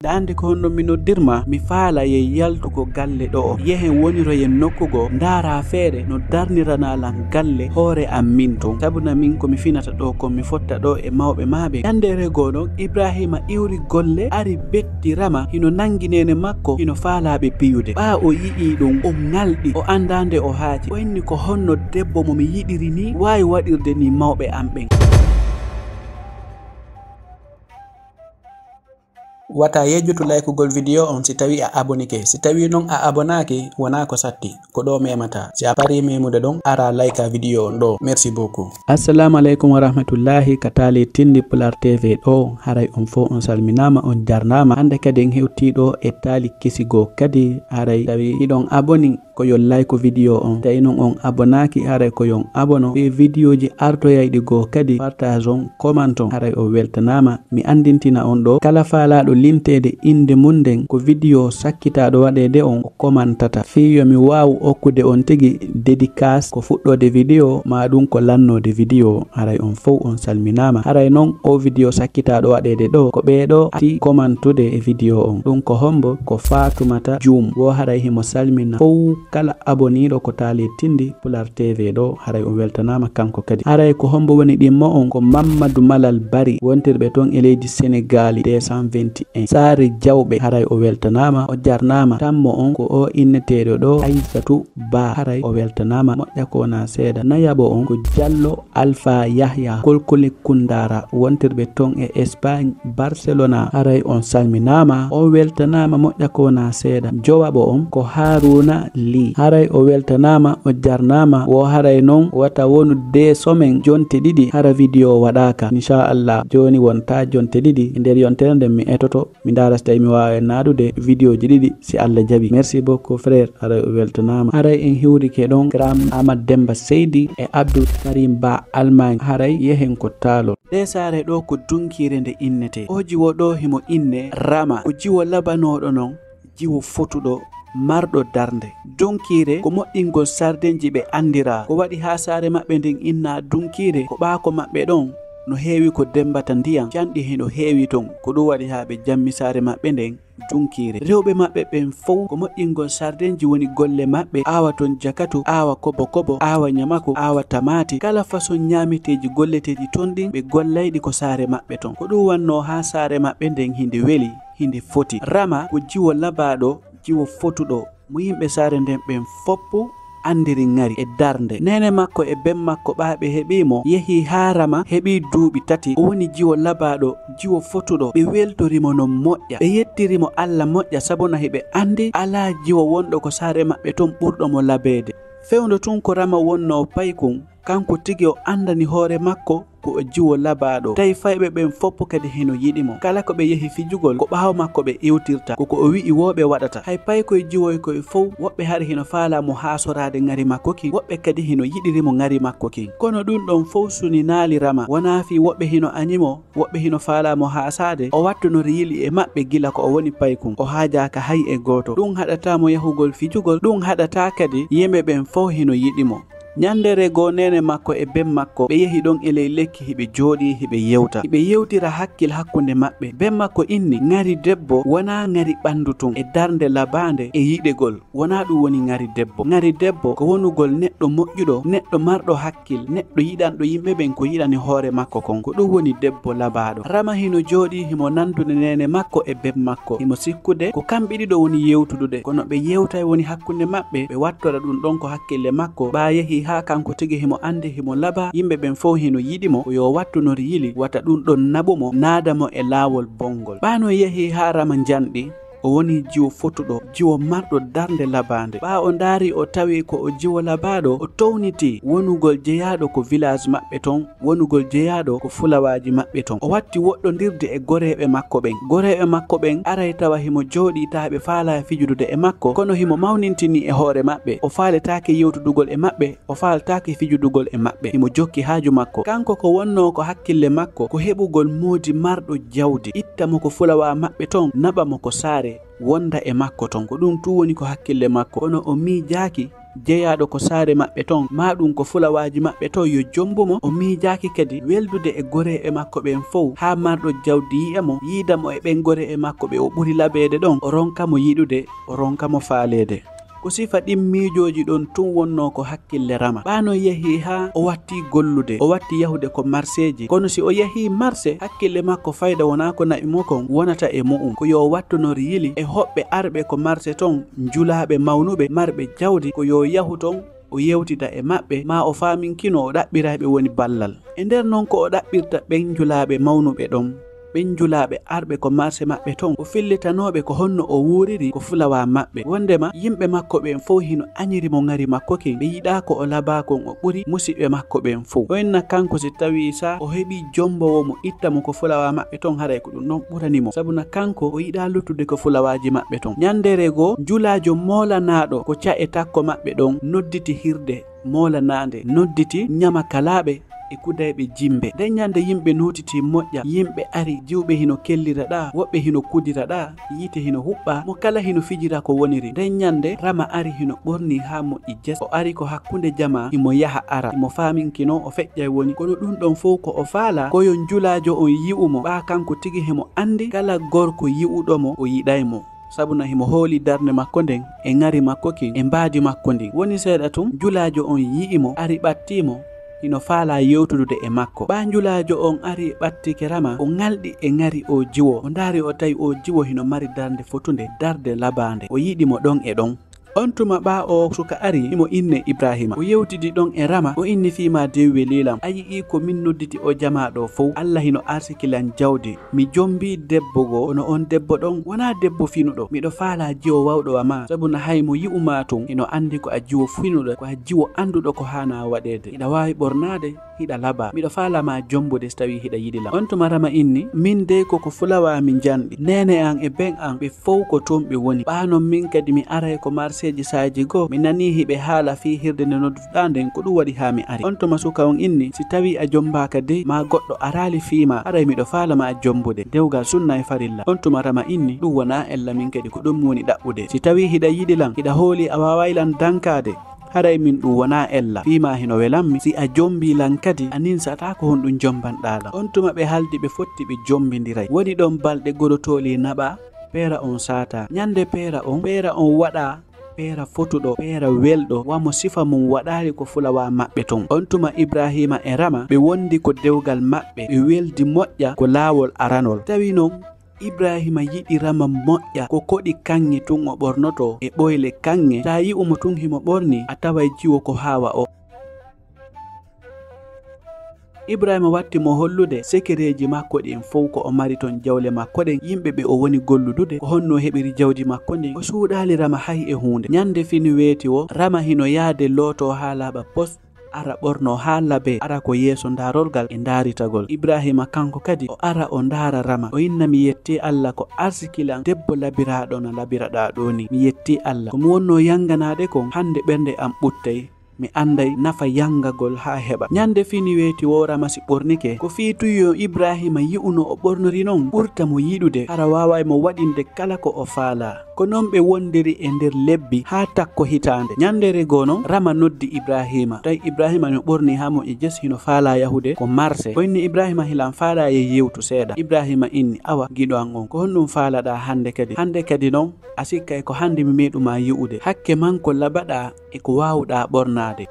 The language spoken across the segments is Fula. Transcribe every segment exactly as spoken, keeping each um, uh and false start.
Ɗa anndi ko honno mi noddirma? Mi faala ye yaltu ko galle ɗo'o. Yehen woniroyen nokku goo, ndaara feere no darniranaa lan galle hoore am min tun. Sabuna min ko mi finata ɗoo kon, mi fotta ɗoo e mawɓe maa ɓen. Ɲandeere goo non, Ibraahiima iwri golle, ari betti Rama, hino nanngi neene makko, hino faalaa ɓe piyude. Ɓaa o yi'ii ɗun, o ŋalɗi, o anndaa nde o haaji. O inni, ko honno debbo mo mi yiɗiri nii waawi waɗirde nii mawɓe am ɓen? Wata yejjutu laykugol video on si tawi a abonike. Si tawi non a abonaaki, wonaa ko satti. Ko ɗoo memata. Si a parii memude ɗon, ara layka video on ɗoo. Merci beaucoup. Assalamu aleykum wa rahmatullahi ka taali tindi Pular T V ɗoo. Haray on fow on salminaama, on jarnaama. Hannde kadi en hewtii ɗoo e taali kesi goo kadi. Haray tawi hiɗon aboni, ko yo like video on. Tawi non on abonaaki, haray ko yon abono. Fii videoji artoyayɗi goo kadi, partage on, comment on. Haray on weltanaama. Mi anndintina on ɗoo, kala faalaaɗo linteede innde mun nden, ko video sakkitaaɗo waɗeede on o commentata. Fii yo mi waawu okkude on tigi dédicace ko fuɗɗoode video, maa ɗun ko lannoode video. Haray on fow on salminaama. Haray non oo video sakkitaaɗo waɗeede ɗoo, ko ɓee ɗoo arti commentude e video on. Ɗun ko hombo? Ko Faatumata Juum. Wo haray himo salmina fow kala aboniiɗo ko taali tindi Pular T V ɗoo, haray o weltanaama kanko kadi. Haray ko hombo woni ɗimmo on? Ko Mammadu Malal Bari, wontirɓe ton e leydi Senegaali deux cent vingt et un. Saare Jawɓe, haray o weltanaama, o jarnaama. Tammo on ko oo inneteeɗo ɗoo, Aysatu Ba, haray o weltanaama, moƴƴa ko wonaa seeɗa. Nayaɓo on ko Jallo Alfa Yahya, Kolkole Kundara, wontirɓe ton e Espagne, Barcelona, haray on salminaama, on weltanaama, moƴƴa ko wonaa seeɗa. Jowaɓo on ko Haruna Ly, haray o weltanaama, o jarnaama. Wo haray non wata wonu deux semaines, jonte ɗiɗi, hara video waɗaaka. Inchallah, jooni wonta jonte ɗiɗi. E nder yontere nden mi etoto, mi ndaara si tawi mi waawa naadude videoji ɗiɗi, si Allah jaɓi. Merci beaucoup, frère. Haray o weltanaama. Haray en hiwrike ɗon Grand Amad Demba Seydi e Abdul Karim Ba Allemagne. Haray yehen ko taalol. Ndee saare ɗoo ko Dunkiire nde innetee. Oo jiwo ɗoo himo innee Rama. Ko jiwo labanooɗo non, jiwo fotuɗo, marɗo darnde. Dunkiire ko moƴƴingol sardenji ɓe anndiraa. Ko waɗi haa saare maɓɓe nden innaa Dunkiire? Ko ɓaako maɓɓe ɗon no heewi ko demmbata ndiyan, canɗi hino heewi ton. Ko ɗun waɗi haa ɓe jammi saare maɓɓe nden Dunkiire. Rewɓe maɓɓe ɓen fow, ko moƴƴingol sardenji woni golle maɓɓe, aawa ton jakatu, aawa kobo kobo, aawa ɲamaku, aawa tamaati, kala façon ɲaameteeji golleteeɗi ton ɗin, ɓe gollayɗi ko saare maɓɓe ton. Ko ɗun wannoo haa saare maɓɓe nden hinde weli, hinde foti. Rama ko jiwo labaaɗo, jiwo fotuɗo, mo yimɓe saare nden ɓen foppu anndiri ŋari e darnde. Neene makko e ben makko ɓaa ɓe heɓii mo, yehii haa Rama heɓii duuɓi tati, o woni jiwo labaaɗo, jiwo fotuɗo. Ɓe weltori mo non moƴƴa, ɓe yettiri mo Alla moƴƴa, sabuna hiɓe anndi alaa jiwo wonɗo ko saare maɓɓe ton ɓurɗo mo labeede. Fewndo tun ko Rama wonnoo paykun, kanko tigi o anndani hoore makko ko o jiwo labaaɗo. Tawi fayɓe ɓen foppu kadi hino yiɗi mo. Kala ko ɓe yehi fijugol, ko ɓaawo makko ɓe iwtirta. Ko ko o wi'i woo ɓe waɗata. Hay paykoy jiwoykoy fow, woɓɓe hari hino faalaa mo haasoraade ŋari makko kin, woɓɓe kadi hino yiɗiri mo ŋari makko kin. Kono ɗun ɗon fow suninaali Rama. Wonaa fii woɓɓe hino aɲi mo, woɓɓe hino faalaa mo haasaade. O wattunori yili e maɓɓe gila ko o woni paykun. O haajaaka hay e gooto. Ɗun haɗataa mo yahugol fijugol, ɗun haɗataa kadi yimɓe ɓen fow hino yiɗi mo. Ɲandeere goo, neene makko e ben makko, ɓe yehi ɗon e ley lekki, hiɓe jooɗii, hiɓe yewta. Hiɓe yewtira hakkil hakkunde maɓɓe. Ben makko inni, ŋari debbo wonaa ŋari ɓandu tun, e darnde labaande, e yiɗegol. Wonaa ɗun woni ŋari debbo. Ŋari debbo ko wonugol neɗɗo moƴƴuɗo, neɗɗo marɗo hakkil, neɗɗo yiɗanɗo yimɓe ɓen ko yiɗani hoore makko kon. Ko ɗun woni debbo labaaɗo. Rama hino jooɗii, himo nandude neene makko e ben makko. Himo sikkude ko kamɓe ɗiɗo woni yewtudude. Kono ɓe yewtay woni hakkunde maɓɓe, ɓe wattora ɗun ɗon ko hakkille makko. Ɓaa yehi haa kanko tigi himo andi himo labaa, yimɓe ɓen fow hino yiɗi mo, ko yo wattunori yili, wata ɗun ɗon naɓu mo, naada mo e laawol bongol. Ɓaa no yehi haa Rama njanɗi, o woni jiwo fotuɗo, jiwo marɗo darnde labaande. Ɓaa o ndaari, o tawi ko o jiwo labaaɗo, o townitii wonugol jeyaaɗo ko village maɓɓe ton, wonugol jeyaaɗo ko fulawaaji maɓɓe ton. O watti woɗɗondirde e goreeɓe makko ɓen. Goreeɓe makko ɓen aray tawa himo jooɗii, taa ɓe faalaa fijudude e makko, kono himo mawnintinii e hoore maɓɓe. O faaletaake yewtudugol e maɓɓe, o faaletaake fijudugol e maɓɓe. Himo jokki haaju makko. Kanko ko wonnoo ko hakkille makko, ko heɓugol moodi marɗo jawdi, itta mo ko fulawaa maɓɓe ton, naɓa mo ko saare, wonda e makko ton. Ko ɗun tun woni ko hakkille makko. Kono o miijaaki jeyaaɗo ko saare maɓɓe ton, maa ɗum ko fulawaaji maɓɓe ton, yo jombu mo. O miijaaki kadi weldude e goreeɓe makko ɓen fow, haa marɗo jawdi yi'a mo, yiida mo e ɓen goreeɓe makko ɓe o ɓuri labeede ɗon, o ronka mo yiɗude, o ronka mo faaleede. Ko sifa ɗin miijooji ɗon tun wonnoo ko hakkille Rama. Ɓaano yahii haa o watti gollude, o watti yahude ko marseeji. Kono si o yahii marse, hakkille makko fayda wonaa ko naɓi mo kon wonata e mu'un. Ko yo wattu no yili e hoɓɓe arɓe ko marse ton, njulaaɓe mawnuɓe, marɓe jawdi, ko yo yahu ton, o yewtida e maɓɓe, maa o faaminkino o ɗaɓɓira e ɓe woni ballal. E nder non ko o ɗaɓɓirta ɓen njulaaɓe mawnuɓe ɗon, ɓen njulaaɓe arɓe ko marse maɓɓe ton, o fillitanooɓe ko honno o wuuriri ko fulawa maɓɓe. Wondema yimɓe makko ɓen fow hino añiri mo ŋari makko kin, ɓe yiɗaa ko o labaa kon o ɓuri musiɓɓe makko ɓen fow. O inna kanko si tawii sa o heɓii jombowo mo itta mo ko fulawa maɓɓe ton, haray ko ɗum ɗon ɓurani mo. Sabuna kanko o yiɗaa luttude ko fulawaaji maɓɓe ton. Ñandere goo, njulaajo moolanaaɗo ko ca'e takko maɓɓe ɗon nodditi hirde moolanaande, nodditi ñamakalaaɓe e kudayɓe jimbe. Nden ñande yimɓe nootiti moƴƴa, yimɓe ari, jiwɓe hino kellira ɗaa, woɓɓe hino kudira ɗaa, yiite hino huɓɓa, mo kala hino fijira ko woniri. Nden ñande Rama ari hino ɓorni haa moƴƴi jes. O ari ko hakkunde jamaa, himo yaha ara, himo faaminkino o feƴƴay woni. Kono ɗum ɗon fow ko o faalaa, ko yo njulaajo on yi'u mo, ɓaa kanko tigi himo andi kala gorko yi'uɗo mo, o yiɗay mo. Sabuna himo hooli darnde makko nden, e ŋari makko kin, e mbaadi makko ndin. Woni seeɗa tun, njulaajo on yi'i mo, ari ɓattii mo, hino faalaa yewtudude e makko. Ɓaa njulaajo on ari ɓattike Rama, o ŋalɗi e ŋari oo jiwo. O ndaari o tawi oo jiwo hino mari darnde fotunde, darnde labaande. O yiɗi mo ɗon e ɗon. On tuma ɓaa oo suka ari, himo inne Ibraahiima. O yewtidi ɗon e Rama, o inni fii maa Dew welii lan. A yi'ii ko min nodditi oo jamaa ɗoo fow. Alla hino arsiki lan jawdi. Mi jombii debbo goo, kono on debbo ɗon wonaa debbo finuɗo. Miɗo faalaa jiwo wawɗo wa maa, sabuna hay mo yi'u maa tun, hino andi ko a jiwo finuɗo, ko a jiwo anduɗo ko haanaa waɗeede. Hiɗa waawi ɓornaade, hiɗa labaa. Miɗo faalaa maa jombude si tawii hiɗa yiɗi lan. On tuma Rama inni, min dey ko ko fulawaa mi njanɗi. Neene an e ben an, ɓe fow ko ton ɓe woni. Ɓaa non min kadi mi aray ko marseeji saaji goo, mi nanii hiɓe haala fii hirde nde nodduɗaa nden, ko ɗum waɗi haa mi ari. On tuma suka on inni, si tawii a jombaaka dey, maa goɗɗo araali fii maa, haray miɗo faalaa maa jombude. Dewgal sunna e farilla. On tuma Rama inni, ɗum wonaa ella, min kadi ko ɗum mi woni ɗaɓɓude. Si tawii hiɗa yiɗi lan, hiɗa hoolii a waaway lan dankaade, haray min ɗum wonaa ella. Fii maa hino welammi, si a jombii lan kadi, a ninsataa ko honɗum jombanɗaa lan. On tuma ɓe haldi, ɓe fotti, ɓe jombindiray. Woni ɗon balɗe gorotooli naɓaa, peera on saataa. Ñande peera on, peera on waɗaa, peera fotuɗo, peera welɗo, wa mo sifa mum waɗaali ko fulawaa maɓɓe ton. On tuma Ibraahiima e Rama, ɓe wondi ko dewgal maɓɓe, ɓe weldi moƴƴa ko laawol aranol. Tawi non, Ibraahiima yiɗi Rama moƴƴa, ko koɗi kaŋŋe tun o ɓornotoo, e ɓoyle kaŋŋe. Taa yi'u mo tun himo ɓorni, a taway jiwo ko haawa o. Ibraahiima watti mo hollude sekereeji makko ɗin fow ko o mari ton jawle makko ɗen, yimɓe ɓe o woni golludude, ko honno o heɓiri jawdi makko ndin. O suuɗaali Rama hay e huunde. Ñande fini weeti woo, Rama hino yaade lootoo haa laaɓa pos, ara ɓornoo haa labee, ara ko yeeso ndaarorgal e ndaaritagol. Ibraahiima kanko kadi o ara o ndaara Rama. O inna, mi yettii Alla ko arsiki lan debbo labiraaɗo no labiraɗaa ɗoo nii. Mi yettii Alla. Ko mi wonnoo yanganaade kon, hande ɓernde am ɓuttay. Mi anday nafa yangagol haa heɓa. Ñande fini weeti woo Rama si ɓornike, ko fii tun yo Ibraahiima yi'u no o ɓornori non ɓurta mo yiɗude. Hara waaway mo waɗinde kala ko o faalaa. Ko non ɓe wondiri e nder lebbi haa takko hitaande. Ñandere goo non, Rama noddi Ibraahiima. Tawi Ibraahiima no ɓornii haa moƴƴi jes, hino faalaa yahude ko marse. O inni Ibraahiima, hilan faalaa en yewtu seeɗa. Ibraahiima inni, awa, giɗo an on, ko honɗum faalaɗaa hande kadi? Hande kadi non, a sikkay ko hande mi meeɗu maa yi'ude. Hakke man ko labaɗaa e ko waawuɗaa ɓornaade.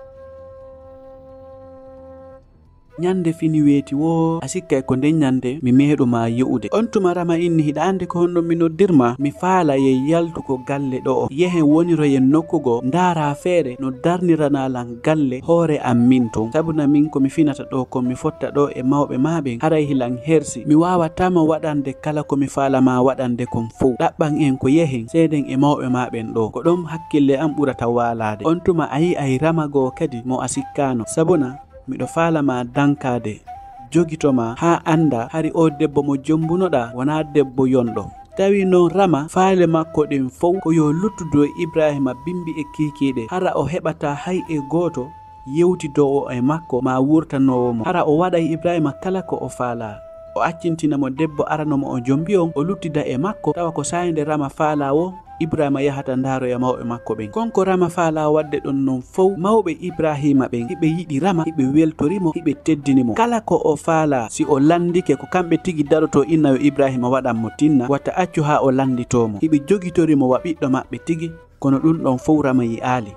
Ñande fini weeti woo, a sikkay ko nden ñande mi meeɗu maa yi'ude. On tuma Rama inni, hiɗa anndi ko honɗum mi noddir maa? Mi faalaa yen yaltu ko galle ɗo'o. Yehen woniroyen nokku goo, ndaaraa feere no darniranaa lan galle hoore am min tun. Sabuna min ko mi finata ɗoo kon, mi fotta ɗoo e mawɓe maa ɓen, haray hilan hersi. Mi waawataa ma waɗande kala ko mi faalaa maa waɗande kon fow. Ɗaɓɓan en ko yehen, seeden e mawɓe maa ɓen ɗoo. Ko ɗon hakkille am ɓurata waalaade. On tuma a yi'ay Rama goo kadi mo a sikkaano. Sabuna miɗo faalaa ma dankaade, jogito ma haa anndaa hari oo debbo mo jombunoɗaa wonaa debbo yonɗo. Tawi non Rama faale makko ɗen fow ko yo luttudu e Ibraahiima bimbi e kiikiiɗe, hara o heɓataa hay e gooto yewtidoowo e makko maa wurtanoowo mo. Hara o waɗay Ibraahiima kala ko o faalaa. O accintina mo debbo arano mo o jombi on, o luttida e makko, tawa ko saa'i nde Rama faalaa woo Ibrahima yahata ndaaroya mawɓe makko ɓen. Kon ko Rama faalaa waɗde ɗon non fow, mawɓe Ibrahima ɓen, hiɓe yiɗi Rama, hiɓe weltori mo, hiɓe teddini mo. Kala ko o faalaa, si o lanndike, ko kamɓe tigi darotoo inna yo Ibrahima waɗan mo tinna, wata accu haa o lannditoo mo. Hiɓe jogitori mo wa ɓiɗɗo maɓɓe tigi, kono ɗun ɗon fow Rama yi'aali.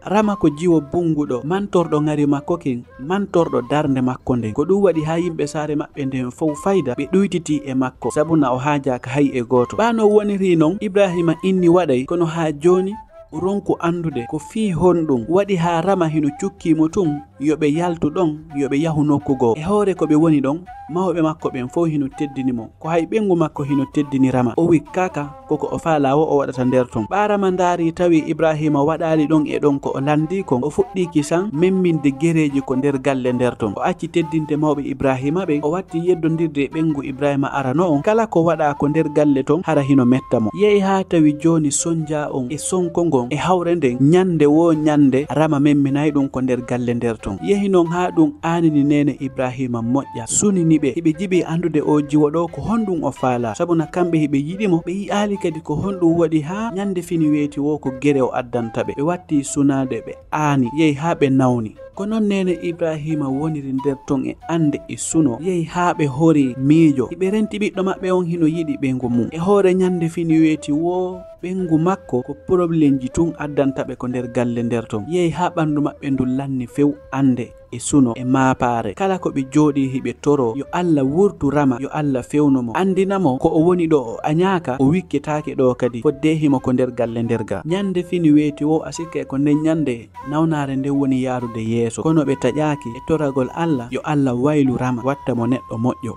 Rama ko jiwo bunnguɗo, mantorɗo ŋari makko kin, mantorɗo darnde makko nden. Ko ɗun waɗi haa yimɓe saare maɓɓe nden fow fayda, ɓe ɗuytitii e makko, sabuna o haajaaka hay e gooto. Ɓaa no woniri non, Ibrahima inni waɗay, kono haa jooni, o ronku anndude ko fii honɗun waɗi haa Rama hino cukkii mo tun, yo ɓe yaltu ɗon, yo ɓe yahu nokku goo. E hoore ko ɓe woni ɗon, mawɓe makko ɓen fow hino teddini mo. Ko hay ɓeyngu makko hino teddini Rama. O wikkaaka, ko ko o faalaa woo o waɗata nder ton. Ɓaa Rama ndaari tawi Ibrahima waɗaali ɗon e ɗon ko o lanndii kon, o fuɗɗii kisan memminde gereeji ko nder galle nder ton. O acci teddinde mawɓe Ibrahima ɓen, o watti yeddondirde e ɓeyngu Ibrahima arano on. Kala ko waɗaa ko nder galle ton, hara hino metta mo. Yehi haa tawi jooni sonjaa on e sonko ngon e hawre nden, ɲande woo ɲande, Rama memminay ɗun ko nder galle nder ton. Yehi non haa ɗun aanini neene Ibrahima moƴƴa, sunini ɓe. Hiɓe jiɓi anndude oo jiwo ɗoo ko honɗun o faalaa, sabuna kamɓe hiɓe yiɗi mo, ɓe yi'aali kadi ko honɗun waɗi haa ɲande fini weeti woo ko gere o addanta ɓe. Ɓe watti sunaade, ɓe aani, yehi haa ɓe nawni. Ko non neene Ibrahima woniri nder ton e annde e suno, yehi haa ɓe hori miijo. Hiɓe renti ɓiɗɗo maɓɓe on hino yiɗi ɓeyngu mun. E hoore ɲande fini weeti woo, ɓeyngu makko ko porobulemji tun addanta ɓe ko nder galle nder ton. Yehi haa ɓanndu maɓɓe ndun lanni few annde e suno e maapaare. Kala ko ɓe jooɗii hiɓe toroo yo Alla wurtu Rama, yo Alla fewnu mo, anndina mo ko o woni ɗoo o aɲaaka, o wikketaake ɗoo kadi, fodde himo ko nder galle nder ga. Ɲande fini weeti woo, a sikkay ko nden ɲande nawnaare nden woni yaarude yeeso, kono ɓe taƴaaki e toragol Alla, yo Alla waylu Rama, watta mo neɗɗo moƴƴo.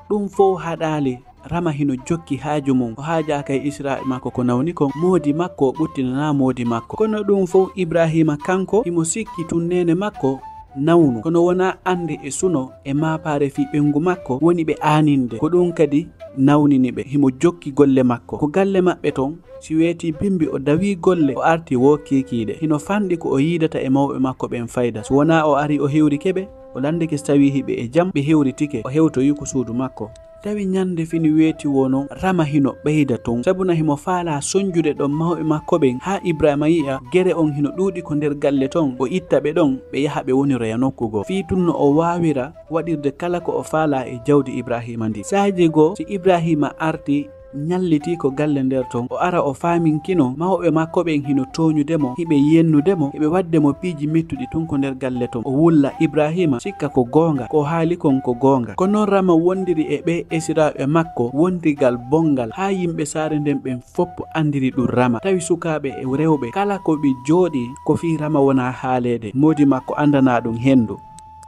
Ɗun fow haɗaali, Rama hino jokki haaju mun, o haajaaka e Israaɓe makko ko nawni kon, moodi makko o ɓuttinanaa moodi makko. Kono ɗun fow Ibrahima kanko, himo sikki tun neene makko nawnu, kono wonaa annde e suno e maapaare fii ɓeyngu makko woni ɓe aaninde. Ko ɗun kadi nawnini ɓe, himo jokki golle makko. Ko galle maɓɓe ton, si weetii bimbi o dawii golle, o arti woo kiikiiɗe. Hino fanɗi ko o yiidata e mawɓe makko ɓen fayda. Si wonaa o arii o hewrike ɓe, o lanndike si tawii hiɓe e jam, ɓe hewritike, o hewtoyi ko suudu makko. Tawi ɲande fini weeti woo non, Rama hino ɓeyda ton, sabuna himo faalaa sonjude ɗon mawɓe makko ɓen, haa Ibrahima yi'a gere on hino ɗuuɗi ko nder galle ton, o itta ɓe ɗon, ɓe yaha ɓe woniroya nokku goo. Fii tun no o waawira waɗirde kala ko o faalaa e jawdi Ibrahima ndin. Saa'i goo, si Ibrahima arti, ɲallitii ko galle nder ton, o ara o faaminkino mawɓe makko ɓen hino tooɲude mo, hiɓe yennude mo, hiɓe waɗde mo piiji mettuɗi tun ko nder galle ton. O wulla Ibrahima, sikka ko goonga, ko o haali kon ko goonga. Ko non Rama wondiri e ɓee esiraaɓe makko wondigal bonngal, haa yimɓe saare nden ɓen fow anndiri ɗun Rama. Tawi sukaaɓe e rewɓe kala ko ɓe jooɗii, ko fii Rama wonaa haaleede, moodi makko anndanaa ɗun henndu.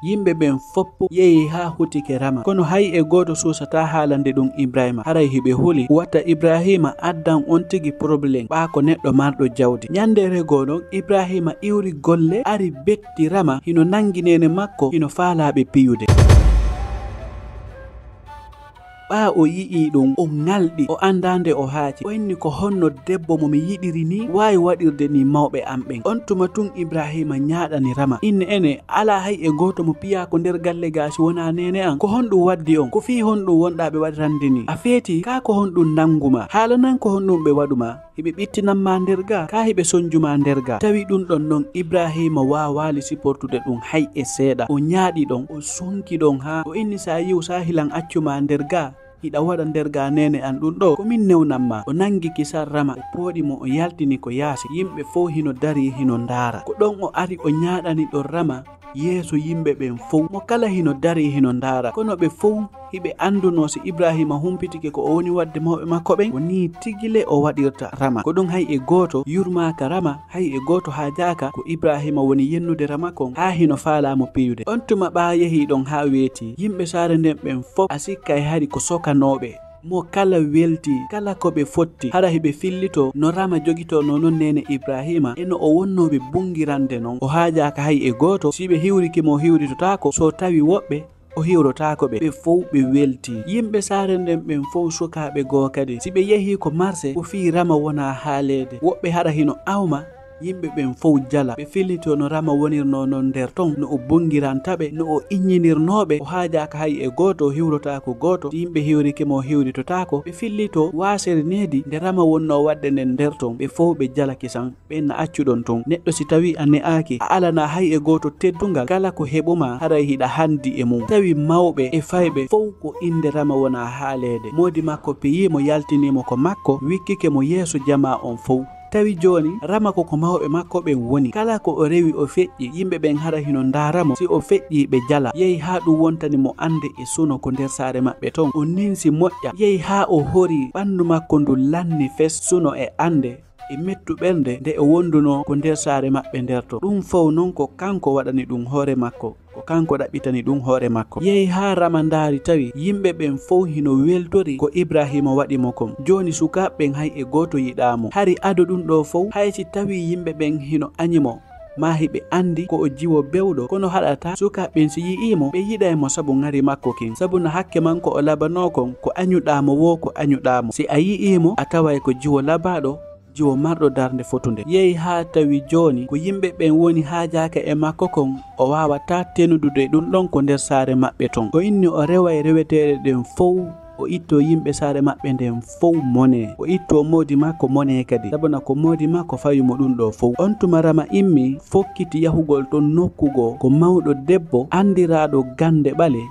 Yimɓe ɓen fow yehi haa hutike Rama, kono hay e gooto suusataa haalande ɗun Ibrahima. Haray hiɓe huli, wata Ibrahima addan on tigi porobuleem, ɓaa ko neɗɗo marɗo jawdi. Ɲandeere goo non, Ibrahima iwri golle, ari betti Rama, hino nangi neene makko, hino faalaa ɓe piyude. Ɓaa o yi'ii ɗun, o ŋalɗi, o anndaa nde o haaci. O inni, "Ko honno debbo mo mi yiɗiri nii waawi waɗirde nii mawɓe an ɓen?" On tuma tun Ibrahima ɲaaɗani Rama, inni, "Enee, alaa hay e gooto mo piyaa ko nder galle gaa si wonaa neene an? Ko honɗun waddi on? Ko fii honɗun wonɗaa ɓe waɗirande nii? A feetii? Kaa ko honɗun nangu maa? Haalanan ko honɗun ɓe waɗu maa?" Hiɓe ɓittinan maa nder gaa, kaa hiɓe sonju maa nder gaa. Tawi ɗun ɗon non Ibrahima waawaali siportude ɗun hay e seeɗa. O ɲaaɗi ɗon, o sonki ɗon haa o inni, "Si a yi'u, si a hilan accu maa nder gaa, hiɗa waɗa nder gaa neene an ɗun ɗoo, ko min newnan maa." O nangi kisal Rama, o pooɗi mo, o yaltini ko yaasi. Yimɓe fow hino darii, hino ndaara. Ko ɗon o ari, o ɲaaɗani ɗon Rama yeeso yimɓe ɓen fow. Mo kala hino darii hino ndaara, kono ɓe fow hiɓe anndunoo si Ibrahima humpitike ko o woni waɗde mawɓe makko ɓen, ko nii tigi le o waɗirta Rama. Ko ɗun hay e gooto yurmaaka Rama, hay e gooto haajaaka ko Ibrahima woni yennude Rama kon, haa hino faalaa mo piyude. On tuma ɓaa yehii ɗon haa weetii, yimɓe saare nden ɓen fow a sikkay hari ko sokanooɓe. Mo kala weltii, kala ko ɓe fotti, hara hiɓe fillitoo no Rama jogitornoo non neene Ibrahima, e no o wonnoo ɓe bunngirande non. O haajaaka hay e gooto, si ɓe hiwrike mo, o hiwritotaako, so tawi woɓɓe, o hiwrotaako ɓe. Ɓe fow ɓe weltii. Yimɓe saare nden ɓen fow sukaaɓe goo kadi, si ɓe yehii ko marse, ko fii Rama wonaa haaleede. Woɓɓe hara hino awma, Yimɓe ɓen fow jala, ɓe fillitoo no Rama wonirnoo non nder ton, no o bongiranta ɓe, no o iññinirnoo ɓe, o haajaaka hay e gooto, o hiwrotaako gooto. Si yimɓe hiwrike mo, o hiwritotaako. Ɓe fillitoo waasere needi nde Rama wonnoo waɗde nden nder ton, ɓe fow ɓe jala kisan. Ɓen na accuɗon ton. Neɗɗo si tawii a ne'aaki, a alanaa hay e gooto teddungal, kala ko heɓumaa, haray hiɗa hanndi e mum. Tawi mawɓe e fayɓe fow ko innde Rama wonaa haaleede. Moodi makko piyii mo, yaltinii mo ko makko, wikkike mo yeeso jamaa on fow. Tawi jooni, Rama ko ko mawɓe makko ɓen woni. Kala ko o rewi o feƴƴi, yimɓe ɓen hara hino ndaara mo. Si o feƴƴii, ɓe jala. Yehi haa ɗum wontani mo annde e suno ko nder saare maɓɓe ton. O ninsi moƴƴa. Yehi haa o horii, ɓanndu makko ndun lanni fes suno e annde e mettu ɓernde nde o wondunoo ko nder saare maɓɓe nder ton. Ɗum fow non ko kanko waɗani ɗum hoore makko. Ko kanko ɗaɓɓitani ɗum hoore makko. Yehi haa Rama ndaari, tawi yimɓe ɓen fow hino weltori ko Ibrahiima waɗi mo kon. Jooni sukaaɓe ɓen hay e gooto yiɗaa mo. Hari ado ɗum ɗoo fow, hay si tawii yimɓe ɓen hino añi mo, maa hiɓe anndi ko o jiwo bewɗo, kono haɗataa sukaaɓe ɓen si yi'ii mo, ɓe yiɗay mo sabu ŋari makko kin. Sabu na hakke man ko o labanoo kon, ko añuɗaa mo woo, ko añuɗaa mo. Si a yi'ii mo, a taway ko jiwo labaaɗo, jiwo marɗo darnde fotunde. Yehi haa tawi jooni ko yimɓe ɓen woni haajaaka e makko kon, o waawataa tenudude ɗum ɗon ko nder saare maɓɓe ton. O inni o reway reweteeɗe ɗen fow, o ittoo yimɓe saare maɓɓe nden fow mone. O ittoo moodi makko mone kadi, sabuna ko moodi makko fawi mo ɗum ɗoo fow. On tuma Rama immi, fokkiti yahugol ton nokku goo, ko mawɗo debbo anndiraaɗo gannde ɓale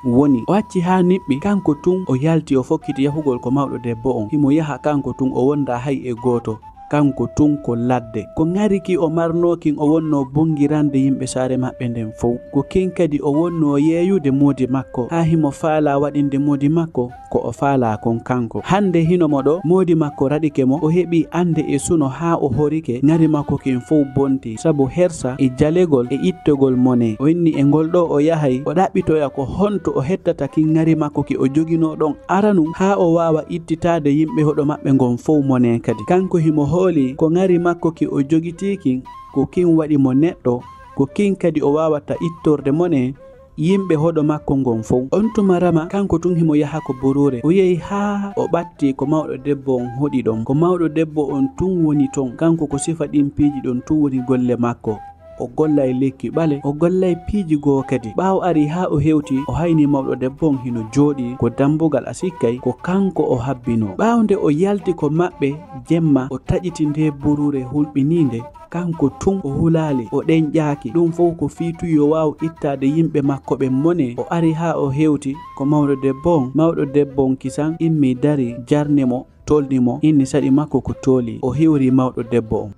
woni. O acci haa niɓɓi, kanko tun o yalti, o fokkiti yahugol ko mawɗo debbo on. Himo yaha kanko tun, o wondaa hay e gooto. Kanko tun ko ladde. Ko ŋari ki o marnoo kin, o wonnoo bongirande yimɓe saare maɓɓe nden fow. Ko kin kadi o wonnoo yeeyude moodi makko, haa himo faalaa waɗinde moodi makko ko o faalaa kon kanko. Hande hino mo ɗoo, moodi makko raɗike mo, o heɓii annde e suno haa o horike, ŋari makko kin fow bonti, sabu hersa e jalegol e ittogol mone. O inni e ngol ɗoo o yahay, o ɗaɓɓitoya ko honto o hettata kin ŋari makko ki o joginoo ɗon aranun, haa o waawa ittitaade yimɓe hoɗo maɓɓe ngon fow mone kadi. Kanko himo hoolii ko ŋari makko ki o jogitii kin, ko kin waɗi mo neɗɗo, ko kin kadi o waawata ittorde mone, yimɓe hoɗo makko ngon fow. On tuma Rama, kanko tun himo yaha ko buruure. O yehi haa o ɓatti ko mawɗo debbo on hoɗi ɗon. Ko mawɗo debbo on tun woni ton. Kanko ko sifa ɗin piiji ɗon tun woni golle makko. O gollay lekki ɓale, o gollay piiji goo kadi. Ɓaawo ari haa o hewti, o hayni mawɗo debbo on hino jooɗii ko dambugal, a sikkay ko kanko o habbinoo. Ɓaawo nde o yalti ko maɓɓe jemma, o taƴiti nde buruure hulɓiniinde. Kanko tun o hulaali, o ɗenƴaaki. Ɗum fow ko fii tun yo waaw ittaade yimɓe makko ɓen mone. O ari haa o hewti ko mawɗo debbo on. Mawɗo debbo on kisan immii darii, jarni mo, tolni mo, inni saɗi makko ko tooli. O hiwri mawɗo debbo on.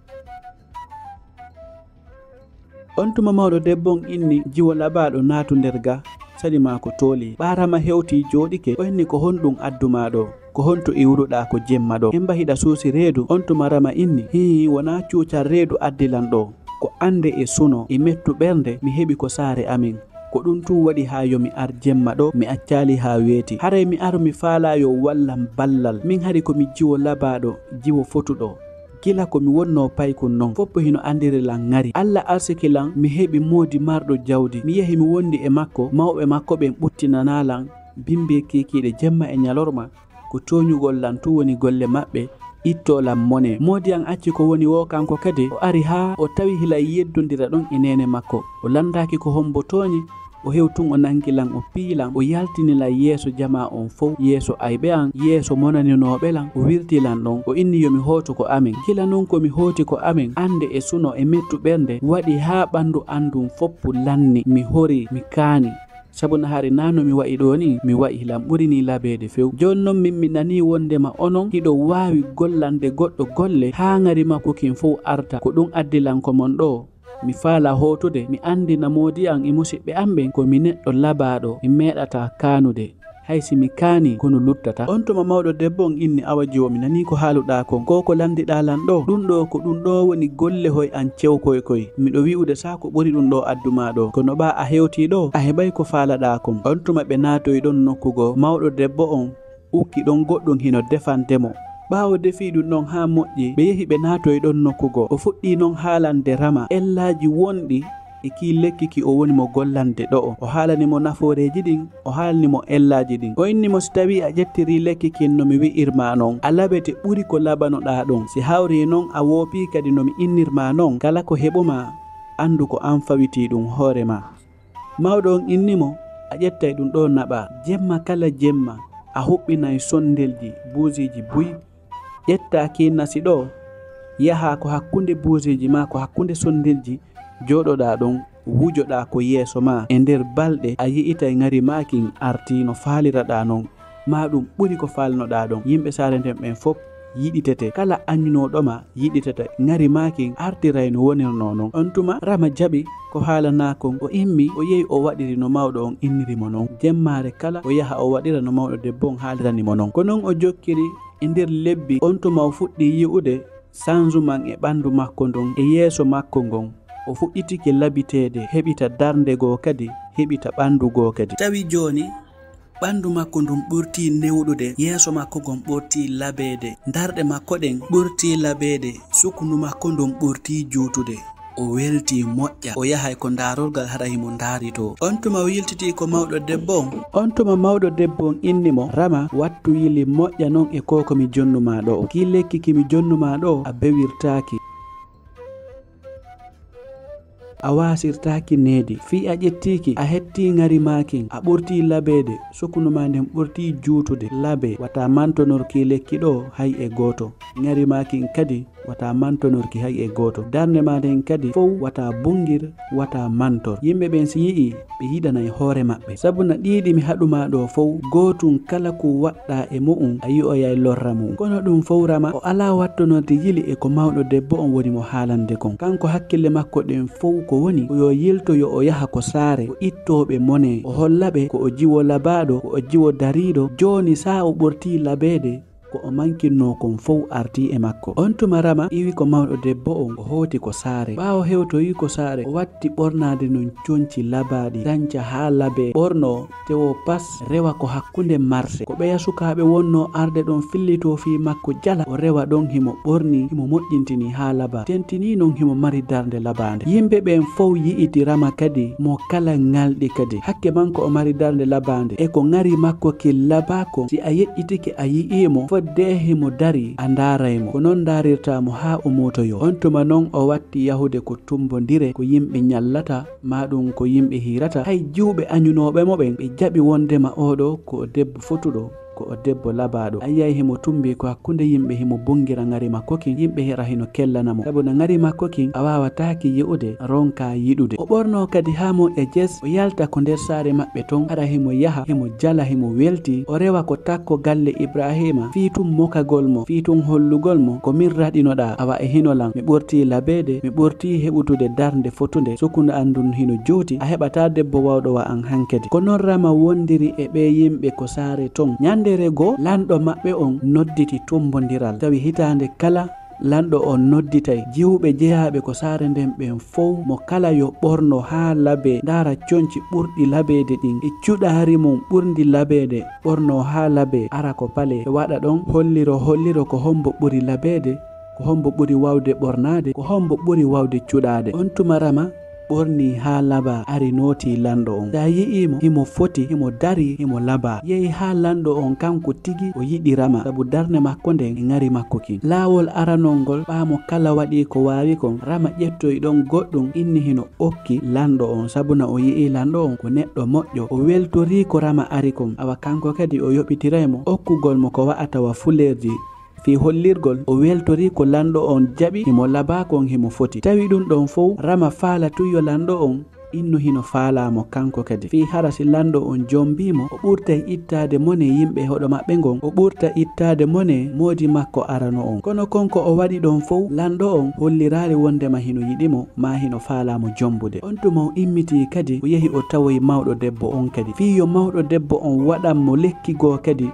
On tuma mawɗo debbo on inni jiwo labaaɗo naatu nder ga, saɗi maa ko tooli. Ɓaawo Rama hewti jooɗike, o inni ko honɗum addu maa ɗoo? Ko honto iwruɗaa ko jemma ɗoo? Hemba hiɗa suusi reedu? On tuma Rama inni, hii, wonaa cuucal reedu addi lan ɗoo. Ko annde e suno e mettu ɓernde mi heɓi ko saare amin. Ko ɗum tun waɗi haa yo mi ar jemma ɗoo, mi accaali haa weeti. Haray mi aro mi faalaa yo wallam ballal. Min hari ko mi jiwo labaaɗo, jiwo fotuɗo. Gila ko mi wonnoo paykun non, foppo hino anndiri lan ŋari. Alla arsiki lan, mi heɓi moodi marɗo jawdi. Mi yehi mi wondi e makko, mawɓe makko ɓen ɓuttinanaa lan bimbi kiikiiɗe jemma e ɲalorma. Ko tooɲugol lan tun woni golle maɓɓe, ittoo lan mone. Moodi an acci ko woni woo kanko kadi, o ari haa o tawi hila yeddondira ɗon e neene makko. O lanndaaki ko hombo tooɲi, o hew tun o nangi lan, o piyi lan, o yaltini lan yeeso jamaa on fow, yeeso ayɓe an, yeeso monaninooɓe lan, o wirti lan ɗon. O inni yo mi hootu ko amen. Gila non ko mi hooti ko amen, annde e suno e mettu ɓernde waɗi haa ɓandu an ndun foppu lanni. Mi horii, mi kaani. Sabu na hari naa no mi wa'i ɗoo nii, mi wa'i lan ɓuri nii labeede few. Jooni non min mi nanii wondema onon hiɗo waawi gollande goɗɗo golle haa ŋari makko kin fow arta. Ko ɗum addi lan ko mon ɗoo. Mi faalaa hootude, mi anndina moodi an e musiɓɓe an ɓen ko mi neɗɗo labaaɗo, mi meeɗataa kaanude. Hay si mi kaanii, kono luttataa. On tuma mawɗo debbo on inni, awa jiwo, mi nanii ko haaluɗaa kon. Ko ko lanndiɗaa lan ɗoo? Ɗum ɗoo ko ɗum ɗoo woni golle hoy an cewkoy koy. Miɗo wi'ude saa ko ɓuri ɗum ɗoo addu maa ɗoo. Kono ɓaa a hewtii ɗoo, a heɓay ko faalaɗaa kon. On tuma ɓe naatoyi ɗon nokku goo. Mawɗo debbo on ukki ɗon goɗɗum hino defande mo. Ɓaawo defii ɗum ɗon haa moƴƴi, ɓe yehi ɓe naatoyi ɗon nokku goo. O fuɗɗii non haalande Rama ellaaji wonɗi e kii lekki ki o woni mo gollande ɗo'o. O haalani mo nafooreeji ɗin, o haalni mo ellaaji ɗin. O inni mo, "Si tawii a ƴettirii lekki kin no mi wi'ir maa non, a laɓete ɓuri ko laɓanoɗaa ɗon. Si hawrii non a woopii kadi no mi innir maa non, kala ko heɓumaa, anndu ko an fawitii ɗum hoore maa." Mawɗo on inni mo, "A ƴettay ɗum ɗoo naɓaa. Jemma kala jemma, a huɓɓinay sondelji, buusiiji buy. Ƴettaa kii nasi ɗoo, yahaa ko hakkunde buusiiji maa, ko hakkunde sondelji, jooɗoɗaa ɗon, wujoɗaa ko yeeso maa. E nder balɗe, a yi'itay ŋari maa kin artii no faaliraɗaa non. Maa ɗum ɓuri ko faalnoɗaa ɗon." Yimɓe saare nden ɓen fow yiɗitete. Kala añunooɗo ma yiɗitete. Ŋari maa kin artiray no wonirnoo non. On tuma Rama jaɓi ko haalanaa kon. O immi, o yehi, o waɗiri no mawɗo on inniri mo non. Jemmaare kala, o yaha, o waɗira no mawɗo debbo on haalirani mo non. Ko non o jokkiri e nder lebbi. On tuma o fuɗɗi yi'ude sanzuman e ɓandu makko ndun, e yeeso makko ngon. O fuɗɗitike labiteede, heɓita darnde goo kadi, heɓita ɓandu goo kadi. Tawi jooni, ɓandu makko ndun ɓurtii newɗude, yeeso makko ngon ɓurtii labeede, darɗe makko ɗen ɓurtii labeede, sukundu makko ndun ɓurtii juutude. O weltii moƴƴa, o yahay ko ndaarorgal hara himo ndaaritoo. On tuma o yiltitii ko mawɗo debbo on. On tuma mawɗo debbo on inni mo, "Rama, wattu yili moƴƴa non e koo ko mi jonnu maa ɗoo. Kii lekki ki mi jonnu maa ɗoo, a bewirtaaki. A waasirtaaki needi. Fii a ƴettiiki, a hettii ŋari maa kin, a ɓurtii labeede, sukundu maa nden ɓurtii juutude. Labee, wata mantonor kii lekki ɗoo hay e gooto. Ŋari maa kin kadi, wata mantonor ki hay e gooto. Darnde maa nden kadi fow, wata bungir, wata mantor. Yimɓe ɓen si yi'ii, ɓe yiɗanay hoore maɓɓe. Sabuna ɗii ɗi mi haɗu maa ɗoo fow, gootun kala ko waɗɗaa e mu'un, a yi'oyay lorra mu'un." Kono ɗum fow Rama, o alaa wattonorde yili e ko mawɗo debbo on woni mo haalande kon. Kanko hakkille makko ɗen fow ko woni, ko yo yilto, yo o yaha ko saare, o ittoo ɓe mone, o holla ɓe ko o jiwo labaaɗo, ko o jiwo dariiɗo. Jooni saa o ɓurtii labeede, ko o mankinnoo kon fow artii e makko. On tuma Rama iwi ko mawɗo debbo on, o hooti ko saare. Ɓaawo hewtoyi ko saare, o watti ɓornaade non conci labaaɗi, danca haa labee, ɓornoo, tewoo pas, rewa ko hakkunde marse. Ko ɓeya sukaaɓe wonnoo arde ɗon fillitoo fii makko jala, o rewa ɗon himo ɓornii, himo moƴƴintinii haa labaa. Tentinii non himo mari darnde labaande. Yimɓe ɓen fow yi'iti Rama kadi, mo kala ŋalɗi kadi. Hakke man ko o mari darnde labaande. E ko ŋari makko kin labaa kon, si a yeƴƴitike a yi'ii mo, fodde himo darii, a ndaaray mo. Ko non ndaarirtaa mo haa o muutoyoo. On tuma non o watti yahude ko tumbondire, ko yimɓe ñallata, maa ɗum ko yimɓe hiirata. Hay jiwɓe añunooɓe mo ɓen, ɓe jaɓi wondema oo ɗoo ko o debbo fotuɗo, ko o debbo labaaɗo. A yi'ay himo tumbii ko hakkunde yimɓe, himo bungira ŋari makko kin, yimɓe hara hino kellana mo. Sabu na ŋari makko kin, a waawataaki yi'ude, ronkaa yiɗude. O ɓornoo kadi haa moƴƴa jes, o yalta ko nder saare maɓɓe ton, hara himo yaha, himo jala, himo weltii. O rewa ko takko galle Ibraahiima, fii tun mokagol mo, fii tun hollugol mo, "Ko min raɗinoɗaa, awa e hino lan, mi ɓurtii labeede, mi ɓurtii heɓutude darnde fotunde, sukundu an ndun hino juuti, a heɓataa debbo waawɗo wa an hankadi." Ko non Rama wondiri e ɓee yimɓe ko saare ton. Ñandere goo, lanɗo maɓɓe on nodditi tumbondiral. Tawi hitaande kala, lanɗo on nodditay jiwɓe jeyaaɓe ko saare nden ɓen fow, mo kala yo ɓorno haa labee, ndaara conci ɓurɗi labeede ɗin, e cuɗaari mum ɓurndi labeede, ɓorno haa labee, ara ko palee, e waɗa ɗon holliro, holliro ko hombo ɓuri labeede, ko hombo ɓuri wawde ɓornaade, ko hombo ɓuri wawde cuɗaade. On tuma Rama ɓornii haa labaa, ari nootii lanɗo on. Sa yi'ii mo, himo foti, himo darii, himo labaa. Yehi haa lanɗo on kanko tigi o yiɗi Rama, sabu darnde makko nden e ŋari makko kin. Laawol aranol ngol, ɓaa mo kala waɗii ko waawi kon, Rama ƴettoyi ɗon goɗɗum, inni hino okki lanɗo on, sabu na o yi'ii lanɗo on ko neɗɗo moƴƴo. O weltorii ko Rama ari kon, awa kanko kadi o yoɓitiray mo okkugol mo ko wa'ata wa fuleerji. Fii hollirgol, o weltorii ko lanɗo on jaɓi, himo labaa kon himo foti. Tawi ɗum ɗon fow, Rama faala tun yo lanɗo on innu hino faalaa mo kanko kadi. Fii hara si lanɗo on jombii mo, o ɓurtay ittaade mone yimɓe hoɗo maɓɓe ngon, o ɓurta ittaade mone moodi makko arano on. Kono kon ko o waɗi ɗon fow, lanɗo on holliraali wondema hino yiɗi mo, maa hino faalaa mo jombude. On tuma o immitii kadi, o yehi o tawoyi mawɗo debbo on kadi. Fii yo mawɗo debbo on waɗan mo lekki goo kadi,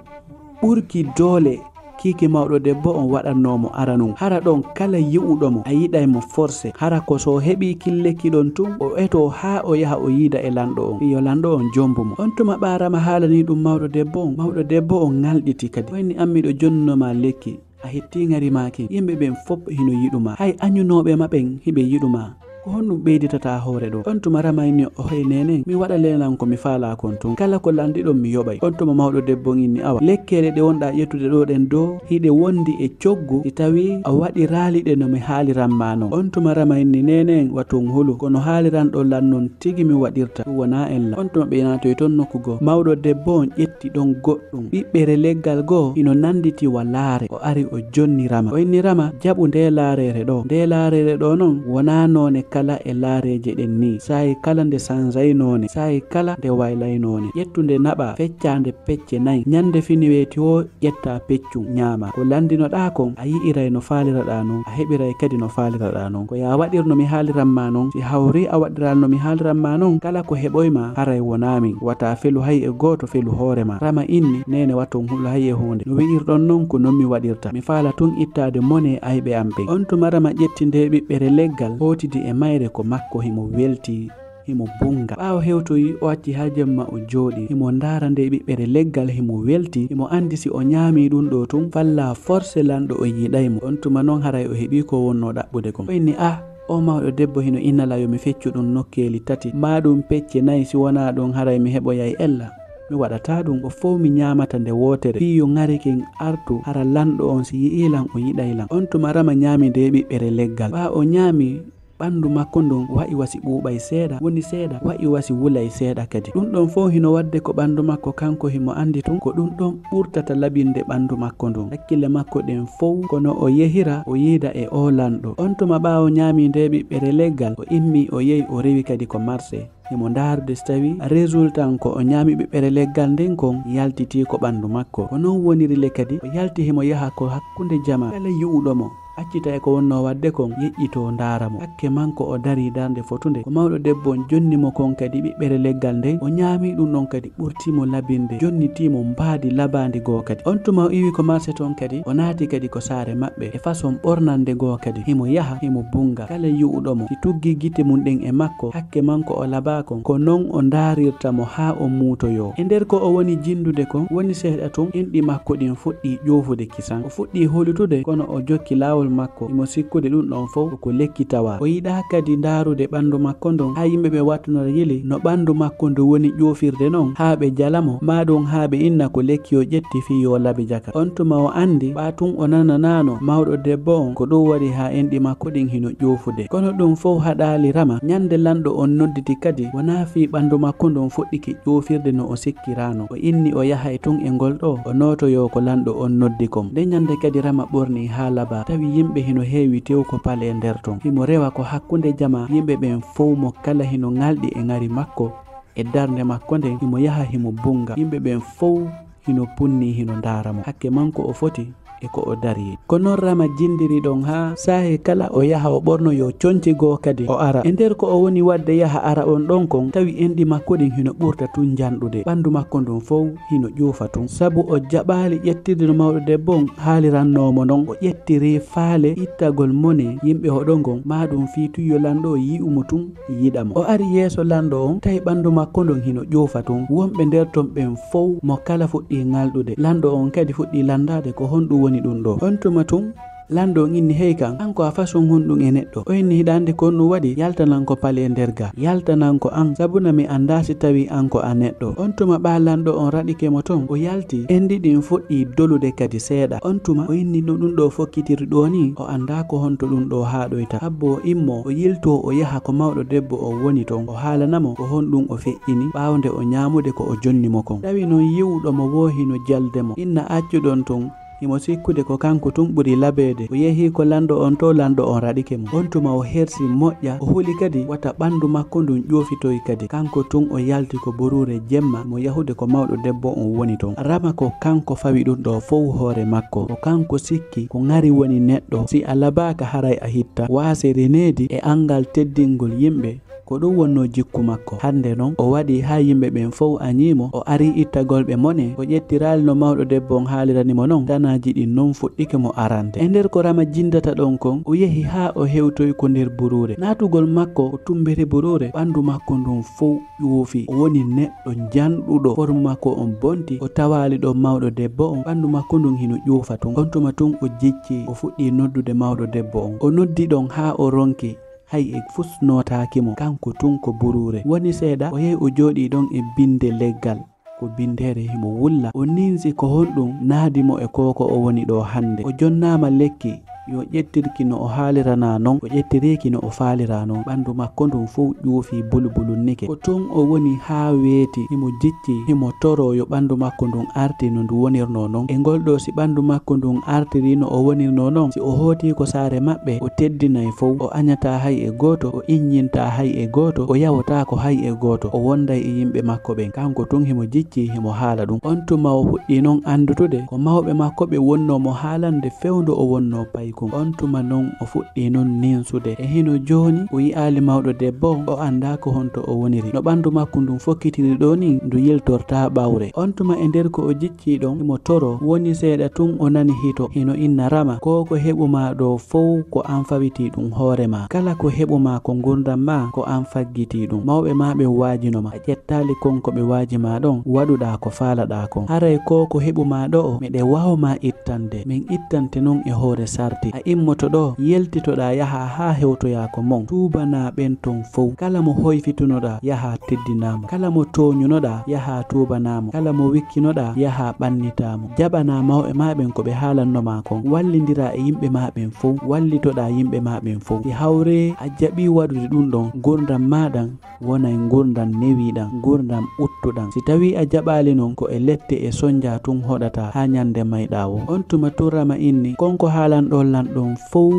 ɓurki doole kiiki mawɗo debbo on waɗannoo mo aranun. Hara ɗon kala yi'uɗo mo, a yiɗay mo forse. Hara ko so o heɓii killeki ɗon tun, o etoo haa o yaha o yiida e lanɗo on. Fii yo lanɗo on jombu mo. On tuma ɓaa Rama haalanii ɗum mawɗo debbo on. Mawɗo debbo on ŋalɗiti kadi. Wayni an miɗo jonnuno ma lekki. A hettii ŋari maa kin. Yimɓe ɓen fow hino yiɗu ma. Hay añunooɓe ma ɓen hiɓe yiɗu ma. Ko Honɗum ɓeyditata hoore ɗo? On tuma Rama inni, o hey nenen, mi waɗa lenan ko mi faalaa kon tun. Kala ko landiɗon mi yoɓay. On tuma mawɗo debbo on inni, awa, lekkeele ɗe wonɗaa ƴettude ɗo ɗen do, hiɗe wondi e coggu, si tawi a waɗiraali ɗe no mi haaliran ma non. On tuma Rama inni, nenen, wa tun hulu, ko no haaliranɗon lan non tigi mi waɗirta, ɗum wonaa ella. On tuma ɓe naatoyi ton nokku goo. Mawɗo debbo on ƴetti ɗon goɗɗum. Ɓiɓɓere leggal goo hino nanditi wa laare. O ari o jonni Rama. O inni Rama, jaɓu nde laareere ɗo. Nde laareere ɗo non, wonaa noone kala e laareeje ɗen nii. Saa'i kala nde sanzay noone, saa'i kala nde waylay noone. Ƴettu nde naɓaa, feccaa nde pecce nay. Ñande fini weeti woo, ƴettaa peccun, ñaamaa. Ko landinoɗaa kon, a yi'iray no faaliraɗaa non, a heɓiray kadi no faaliraɗaa non. Ko yaa waɗir no mi haaliran maa non. Si hawrii a waɗiraali no mi haaliran maa non, kala ko heɓoy maa, haray wonaa min. Wata felu hay e gooto, felu hoore maa. Rama inni, neene, wa tun hulu hay e huunde. No wi'irɗon non, ko non mi waɗirta. Mi faala tun ittaade mone ayɓe am ɓen. On tuma Rama ƴetti nde ɓiɓɓere leggal, hootidi e mayre ko makko, himo weltii. Himo bunga. Ɓaawo hewtoyi, o acci haa jemma o jooɗii. Himo ndaara nde ɓiɓɓere leggal, himo weltii. Himo andi si o ñaamii ɗun ɗoo tun, falla forse lanɗo on yiɗay mo. On tuma non haray o heɓii ko wonnoo ɗaɓɓude kon. O inni, ah, oo mawɗo debbo hino inna lan yo mi feccu ɗun nokkeeli tati, maa ɗun pecce nay, si wonaa ɗun haray mi heɓoyay ella. Mi waɗataa ɗun. Ko fow mi ñaamata nde wootere. Fii yo ŋari kin artu, hara lanɗo on si yi'ii lan o yiɗay lan. On tuma Rama ñaami nde ɓiɓɓere leggal. Ɓaawo o ñaami, ɓandu makko ndun wa'i wa si ɓuuɓay seeɗa, woni seeɗa, wa'i wa si wulay seeɗa kadi. Ɗun ɗon fow hino waɗde ko ɓandu makko kanko himo andi tun, ko ɗun ɗon ɓurtata labinde ɓandu makko ndun. Hakkille makko ɗen fow, ko no o yehira, o yiida e oo lanɗo. On tuma ɓaawo ñaami nde ɓiɓɓere leggal, o immii, o yehi, o rewi kadi ko marse. Himo ndaarude si tawi résultat ko o ñaami ɓiɓɓere leggal nden kon yaltitii ko ɓandu makko. Ko non woniri le kadi, o yalti himo yaha ko hakkunde jamaa. Kala yi'uɗo mo, accita e ko wonnoo waɗde kon, yeƴƴitoo ndaara mo. Hakke manko o darii darnde fotunde. Ko mawɗo debbo on jonni mo kon kadi ɓiɓɓere leggal nden, o ñaami ɗun ɗon kadi ɓurtii mo labinde, jonnitii mo mbaadi labaandi goo kadi. On tuma o iwi ko marse ton kadi, o naati kadi ko saare maɓɓe, e façon ɓornande goo kadi. Himo yaha, himo bunga. Kala yi'uɗo mo, si tuggii gite mun ɗen e makko, hakke manko o labaa kon, ko non o ndaarirta mo haa o muutoyoo. E nder ko o woni jindude kon, woni seeɗa tun, enɗi makko ɗin fuɗɗii ƴoofude kisan. O fuɗɗii holutude, kono o jokki laawol makko, himo sikkude ɗun ɗon fow ko lekki tawaa. O yiɗaa kadi ndaarude ɓandu makko ndun, haa yimɓe ɓen wattunora yili no ɓandu makko ndun woni ƴoofirde non, haa ɓe jala mo, maa ɗun haa ɓe inna ko lekki o ƴetti fii yo labi jaka. On tuma o andi, ɓaa tun o nananaano mawɗo debbo on, ko ɗun waɗi haa enɗi makko ɗin hino ƴoofude. Kono ɗun fow haɗaali Rama. Ñande lanɗo on nodditi kadi, wonaa fii ɓandu makko ndun fuɗɗike ƴoofirde no o sikkiraano. O inni o yahay tun e ngol ɗoo, o nootoyoo ko lanɗo on noddi kon. Nde ñande kadi Rama ɓornii haa labaa, tawi yimɓe hino heewi tew ko palee nder ton. Himo rewa ko hakkunde jamaa, yimɓe ɓen fow mo kala hino ŋalɗi e ŋari makko. E darnde makko nden, himo yaha himo bunga. Yimɓe ɓen fow hino punnii, hino ndaara mo. Hakke manko o foti e ko o darii. Ko non Rama jindiri ɗon haa saahe kala o yaha o ɓornoyoo conci goo kadi o ara. E nder ko o woni waɗde yaha ara on ɗon kon, tawi enɗi makko ɗin hino ɓurta tun janɗude. Ɓandu makko ndun fow hino ƴuufa tun. Sabu o jaɓaali ƴettirde no mawɗo debbo on haalirannoo mo non. O ƴettiri faale ittagol mone yimɓe hoɗo ngon, maa ɗun fii tun yo lanɗo o yi'u mo tun. Yiɗa mo. O ari yeeso lanɗo on, tawi ɓandu makko ndun hino ƴuufa tun. Wonɓe nder ton ɓen fow mo kala fuɗɗii ŋalɗude. Lanɗo on kadi fuɗɗii landaade ko honɗun woni ɗun ɗoo. On tuma tun, lanɗo on inni, hey kan, an ko a façon honɗun e neɗɗo? O inni, hiɗa anndi ko honɗun waɗi? Yaltanan ko palee nder ga. Yaltanan ko an, sabuna mi anndaa si tawii an ko a neɗɗo. On tuma ɓaa lanɗo on raɗike mo ton, o yalti. Enɗi ɗin fuɗɗii dolude kadi seeɗa. On tuma o inni no ɗun ɗoo fokkitiri ɗoo nii, o anndaa ko honto ɗun ɗoo haaɗoyta. Habbo o immoo, o yiltoo, o yaha ko mawɗo debbo on woni ton, o haalana mo ko honɗun o feƴƴini, ɓaawo nde o ñaamude ko o jonni mo kon. Tawi non yi'uɗo mo woo hino jalde mo. Inna accuɗon tun, himo sikkude ko kanko tun ɓuri labeede. O yehi ko lanɗo on too, lanɗo on raɗike mo. On tuma o hersi moƴƴa, o huli kadi wata ɓandu makko ndun ƴoofitoy kadi. Kanko tun o yalti ko buruure jemma, mo yahude ko mawɗo debbo on woni ton. Rama ko kanko fawi ɗun ɗoo fow hoore makko. Ko kanko sikki ko ŋari woni neɗɗo. Si a labaaka haray a hitta. Waase reneedi e anngal teddingol yimɓe, ko ɗun wonnoo jikku makko. Hannde non, o waɗii haa yimɓe ɓen fow añii mo. O arii ittagol ɓe mone. O ƴettiraali no mawɗo debbo on haalirani mo non. Tanaaji ɗin non fuɗɗike mo arande. E nder ko Rama jindata ɗon kon, o yehi haa o hewtoyi ko nder buruure. Naatugol makko ko tumbere buruure, ɓandu makko ndun fow ƴuufi. O woni neɗɗo janɗuɗo. Forme makko on bonti. O tawaali ɗon mawɗo debbo on. Ɓandu makko ndun hino ƴuufa tun. On tuma tun o jiccii, o fuɗɗii noddude mawɗo debbo on. O noddi ɗon haa o ronki. hay e fus nootaaki mo, kanko tun ko buruure. Woni seeɗa, o yahi o jooɗii ɗon e binde leggal. Ko bindeere himo wulla. O ninsi ko honɗum naadi mo e ko ko o woni ɗoo hannde. O jonnaama lekki, yo ƴettirki no o haaliranaa non, o ƴettiriiki no o faaliraa non. Ɓanndu makko ndun fow ƴuufii bulbulunnike. Ko ton o woni haa weeti, himo jiccii, himo toroo yo ɓanndu makko ndun arti no ndu wonirnoo non. E ngol ɗoo, si ɓanndu makko ndun artirii no o wonirnoo non, si o hootii ko saare maɓɓe, o teddinay fow, o añataa hay e gooto, o iññintaa hay e gooto, o yawotaako hay e gooto, o wonday e yimɓe makko ɓen. Kanko tun himo jiccii, himo haala ɗum. On tuma o fuɗɗii non anndutude ko mawɓe makko ɓen wonnoo mo haalande fewndo o wonnoo paykun. On tuma non o fuɗɗii non ninsude. E hino jooni o yi'aali mawɗo debbo on, o anndaa ko honto o woniri. No ɓanndu makko ndun fokkitiri ɗoo nii, ndu yiltortaa ɓawre. On tuma e nder ko o jiccii ɗon, himo toroo. Woni seeɗa tun o nani hito, hino inna: Rama, ko ko heɓumaa ɗoo fow ko an fawitii ɗum hoore maa. Kala ko heɓumaa ko ngurndan maa, ko an faggitii ɗum. Mawɓe maa ɓen waajino ma, a ƴettaali kon ko ɓe waaji maa ɗon, waɗuɗaa ko faalaɗaa kon. Haray ko ko heɓumaa ɗo'o, miɗe waaw maa ittande. Min ittante non e hoore sarti. A immoto ɗoo, yeltitoɗaa yahaa haa hewtoyaa ko mon. Tuubanaa ɓen ton fow. Kala mo hoyfitunoɗaa, yahaa teddinaa mo. Kala mo tooñunoɗaa, yahaa tuubanaa mo. Kala mo wikkinoɗaa, yahaa ɓannitaa mo. Jaɓanaa mawɓe maa ɓen ko ɓe haalanno maa kon. Wallindiraa e yimɓe maa ɓen fow. Wallitoɗaa yimɓe maa ɓen fow. Si hawree a jaɓii waɗude ɗum ɗon, ngurndan maa ɗan wonay ngurndan newiiɗan, ngurndan ɓuttuɗan. Si tawii a jaɓaali non, ko e lette e sonjaa tun hoɗataa haa ñande mayɗaa woo. On tuma tun Rama inni: Kon ko haalanɗon lan ɗon fow,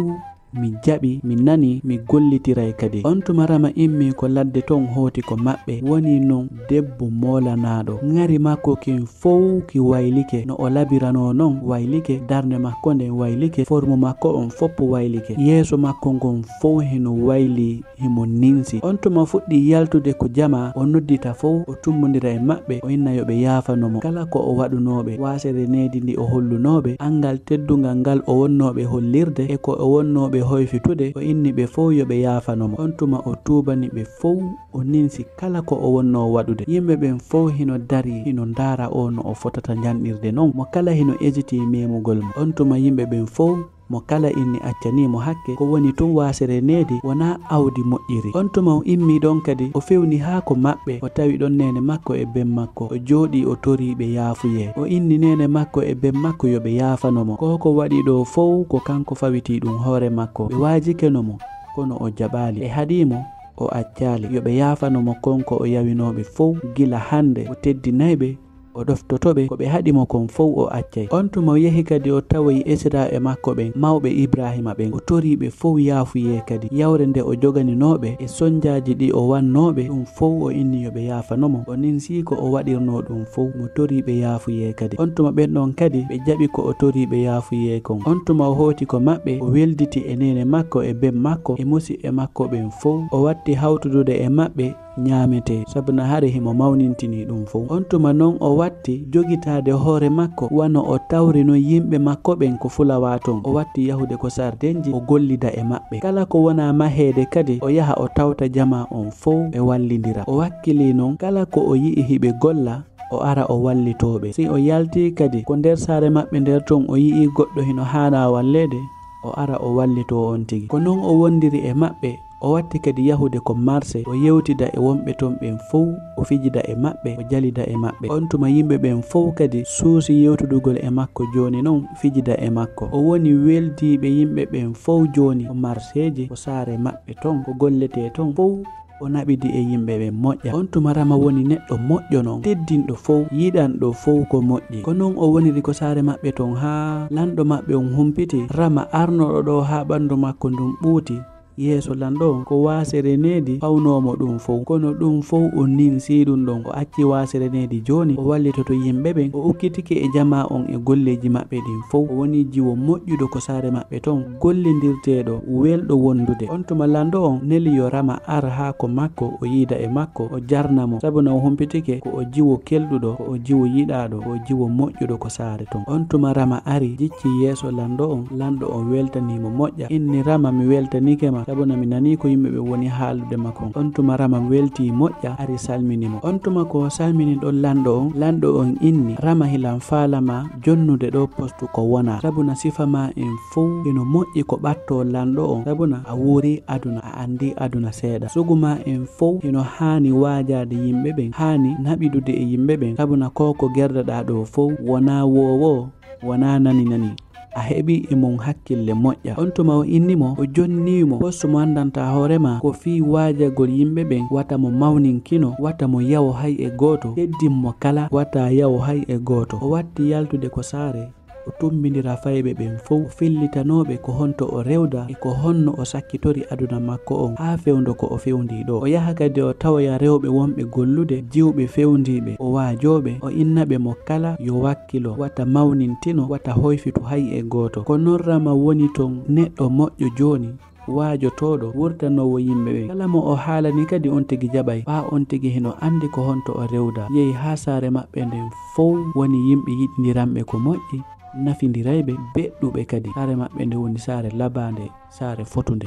mi jaɓi, mi nani, mi gollitiray kadi. On tuma Rama immii ko ladde ton hooti ko maɓɓe. Wonii non debbo moolanaaɗo. Ŋari makko kin fow ki waylike. No o labiranoo non waylike, darnde makko nden waylike, formu makko on fow waylike. Yeeso makko ngon fow hino waylii, himo ninsi. On tuma fuɗɗii yaltude ko jamaa, o noddita fow, o tumbondira e maɓɓe, o inna yo ɓe yaafano mo kala ko o waɗunoo ɓe, waasere needi ndi o hollunoo ɓe, anngal teddungal ngal o wonnoo ɓe hollirde, e ko o wonnoo ɓe hoyfitude, o inni ɓe fow yo ɓe yaafano mo. On tuma o tuubani ɓe fow, o ninsi kala ko o wonnoo waɗude. Yimɓe ɓen fow hino darii, hino ndaara o no o fotata njanɗirde non, mo kala hino ejitii memugol mo. On tuma yimɓe ɓen fow, mo kala inni accanii mo hakke, ko woni tun waasere needi wonaa awdi moƴƴiri. On tuma o immii ɗon kadi, o fewni haa ko maɓɓe, o tawi ɗon neene makko e ben makko, o jooɗii o torii ɓe yaafuyee. O inni neene makko e ben makko yo ɓe yaafano mo. Ko ko waɗi ɗoo fow ko kanko fawitii ɗum hoore makko. Ɓe waajikeno mo, kono o jaɓaali. Ɓe haɗii mo, o accaali. Yo ɓe yaafano mo kon ko o yawinoo ɓe fow, gila hande o teddinay ɓe, o ɗoftoto ɓe, ko ɓe haɗi mo kon fow o accay. On tuma o yehi kadi o tawoyi esiraaɓe makko ɓen, mawɓe Ibraahiima ɓen, o torii ɓe fow yaafuyee kadi. Yawre nde o joganinoo ɓe e sonjaaji ɗi o wannoo ɓe, ɗum fow o inni yo ɓe yaafano mo. O ninsii ko o waɗirnoo ɗum fow, mo torii ɓe yaafuyee kadi. On tuma ɓen ɗon kadi ɓe jaɓi ko o torii ɓe yaafuyee kon. On tuma o hooti ko maɓɓe, o welditi e neene makko e ben makko e musiɓɓe makko ɓen fow. O watti hawtudude e maɓɓe, ñaametee, sabu na hari himo mawnintinii ɗum fow. On tuma non o watti jogitaade hoore makko, wano o tawri non yimɓe makko ɓen ko fulawaa ton. O watti yahude ko sardenji, o gollida e maɓɓe. Kala ko wonaa maheede kadi, o yaha o tawta jamaa on fow, ɓe wallindira. O wakkilii non, kala ko o yi'i hiɓe golla, o ara o wallitoo ɓe. Si o yaltii kadi ko nder saare maɓɓe nder ton, o yi'ii goɗɗo hino haanaa walleede, o ara o wallitoo on tigi. Ko non o wondiri e maɓɓe. O watti kadi yahude ko marse, o yewtida e wonɓe ton ɓen fow, o fijida e maɓɓe, o jalida e maɓɓe. On tuma yimɓe ɓen fow kadi suusi yewtudugol e makko, jooni non fijida e makko. O woni weldiiɓe yimɓe ɓen fow jooni, ko marseeji, ko saare maɓɓe ton, ko golletee ton fow, o naɓidi e yimɓe ɓen moƴƴa. On tuma Rama woni neɗɗo moƴƴo non, teddinɗo fow, yiɗanɗo fow ko moƴƴi. Ko non o woniri ko saare maɓɓe ton haa lanɗo maɓɓe on humpiti. Rama arnoɗo ɗo haa ɓandu makko ndun ɓuuti. Yeeso lanɗo on, ko waasere needi fawnoo mo ɗum fow. Kono ɗum fow o ninsii ɗum ɗon. O acci waasere needi jooni, o wallitoto yimɓe ɓen. O ukkitike e jamaa on e golleeji maɓɓe ɗin fow. O woni jiwo moƴƴuɗo ko saare maɓɓe ton, gollindirteeɗo, welɗo wondude. On tuma lanɗo on neli yo Rama ar haa ko makko, o yiida e makko, o jarna mo. Sabu na o humpitike ko o jiwo kelɗuɗo, ko o jiwo yiɗaaɗo, ko o jiwo moƴƴuɗo ko saare ton. On tuma Rama ari, jicci yeeso lanɗo on. Lanɗo on weltanii mo moƴƴa. Inni: Rama, mi weltanike ma, Sabuna mi nanii ko yimɓe ɓe woni haalude ma kon. On tuma Rama weltii moƴƴa, ari salmini mo. On tuma ko o salmini ɗon lanɗo on, lanɗo on inni, Rama hilan faalama jonnude ɗo postu ko wonaa. Sabuna sifa ma en fow hino moƴƴi ko ɓattoo lanɗo on. Sabuna a wuurii aduna, a anndii aduna seeɗa. Sugu ma en fow hino haani waajaade yimɓe ɓen, haani naɓidude e yimɓe ɓen. Sabuna ko ko gerdaɗaa ɗo fow wonaa woowo, wonaa nani nani. A heɓii e mum hakkille moƴƴa. On tuma o inni mo, o jonnii mo, postu mo anndanta hoore ma ko fii waajagol yimɓe ɓen, wata mo mawninkino, wata mo yawo hay e gooto, teddin mo kala, wata yawo hay e gooto. O watti yaltude ko saare, o tummbindira fayɓe ɓen fow, o fillitano ɓe ko honto o rewda e ko honno o sakkitori aduna makko on haa fewndo ko o fewndii ɗo. O yaha kadi o tawoya rewɓe wonɓe gollude, jiwɓe fewndiiɓe, o waajoo ɓe, o inna ɓe mo kala yo wakkilo, wata mawnintino, wata hoyfitu hay e gooto. Ko non Rama woni ton neɗɗo moƴƴo jooni, waajotooɗo, wurtanoowo yimɓe ɓen. Kala mo o haalani kadi on tigi jaɓay, ɓaa on tigi hino anndi ko honto o rewda. Yehi haa saare maɓɓe nden fow woni yimɓe yiɗindiranɓe ko moƴƴi, nafindirayɓe, beɗɗuɓe kadi. Saare maɓɓe nde woni saare labaande, saare fotunde.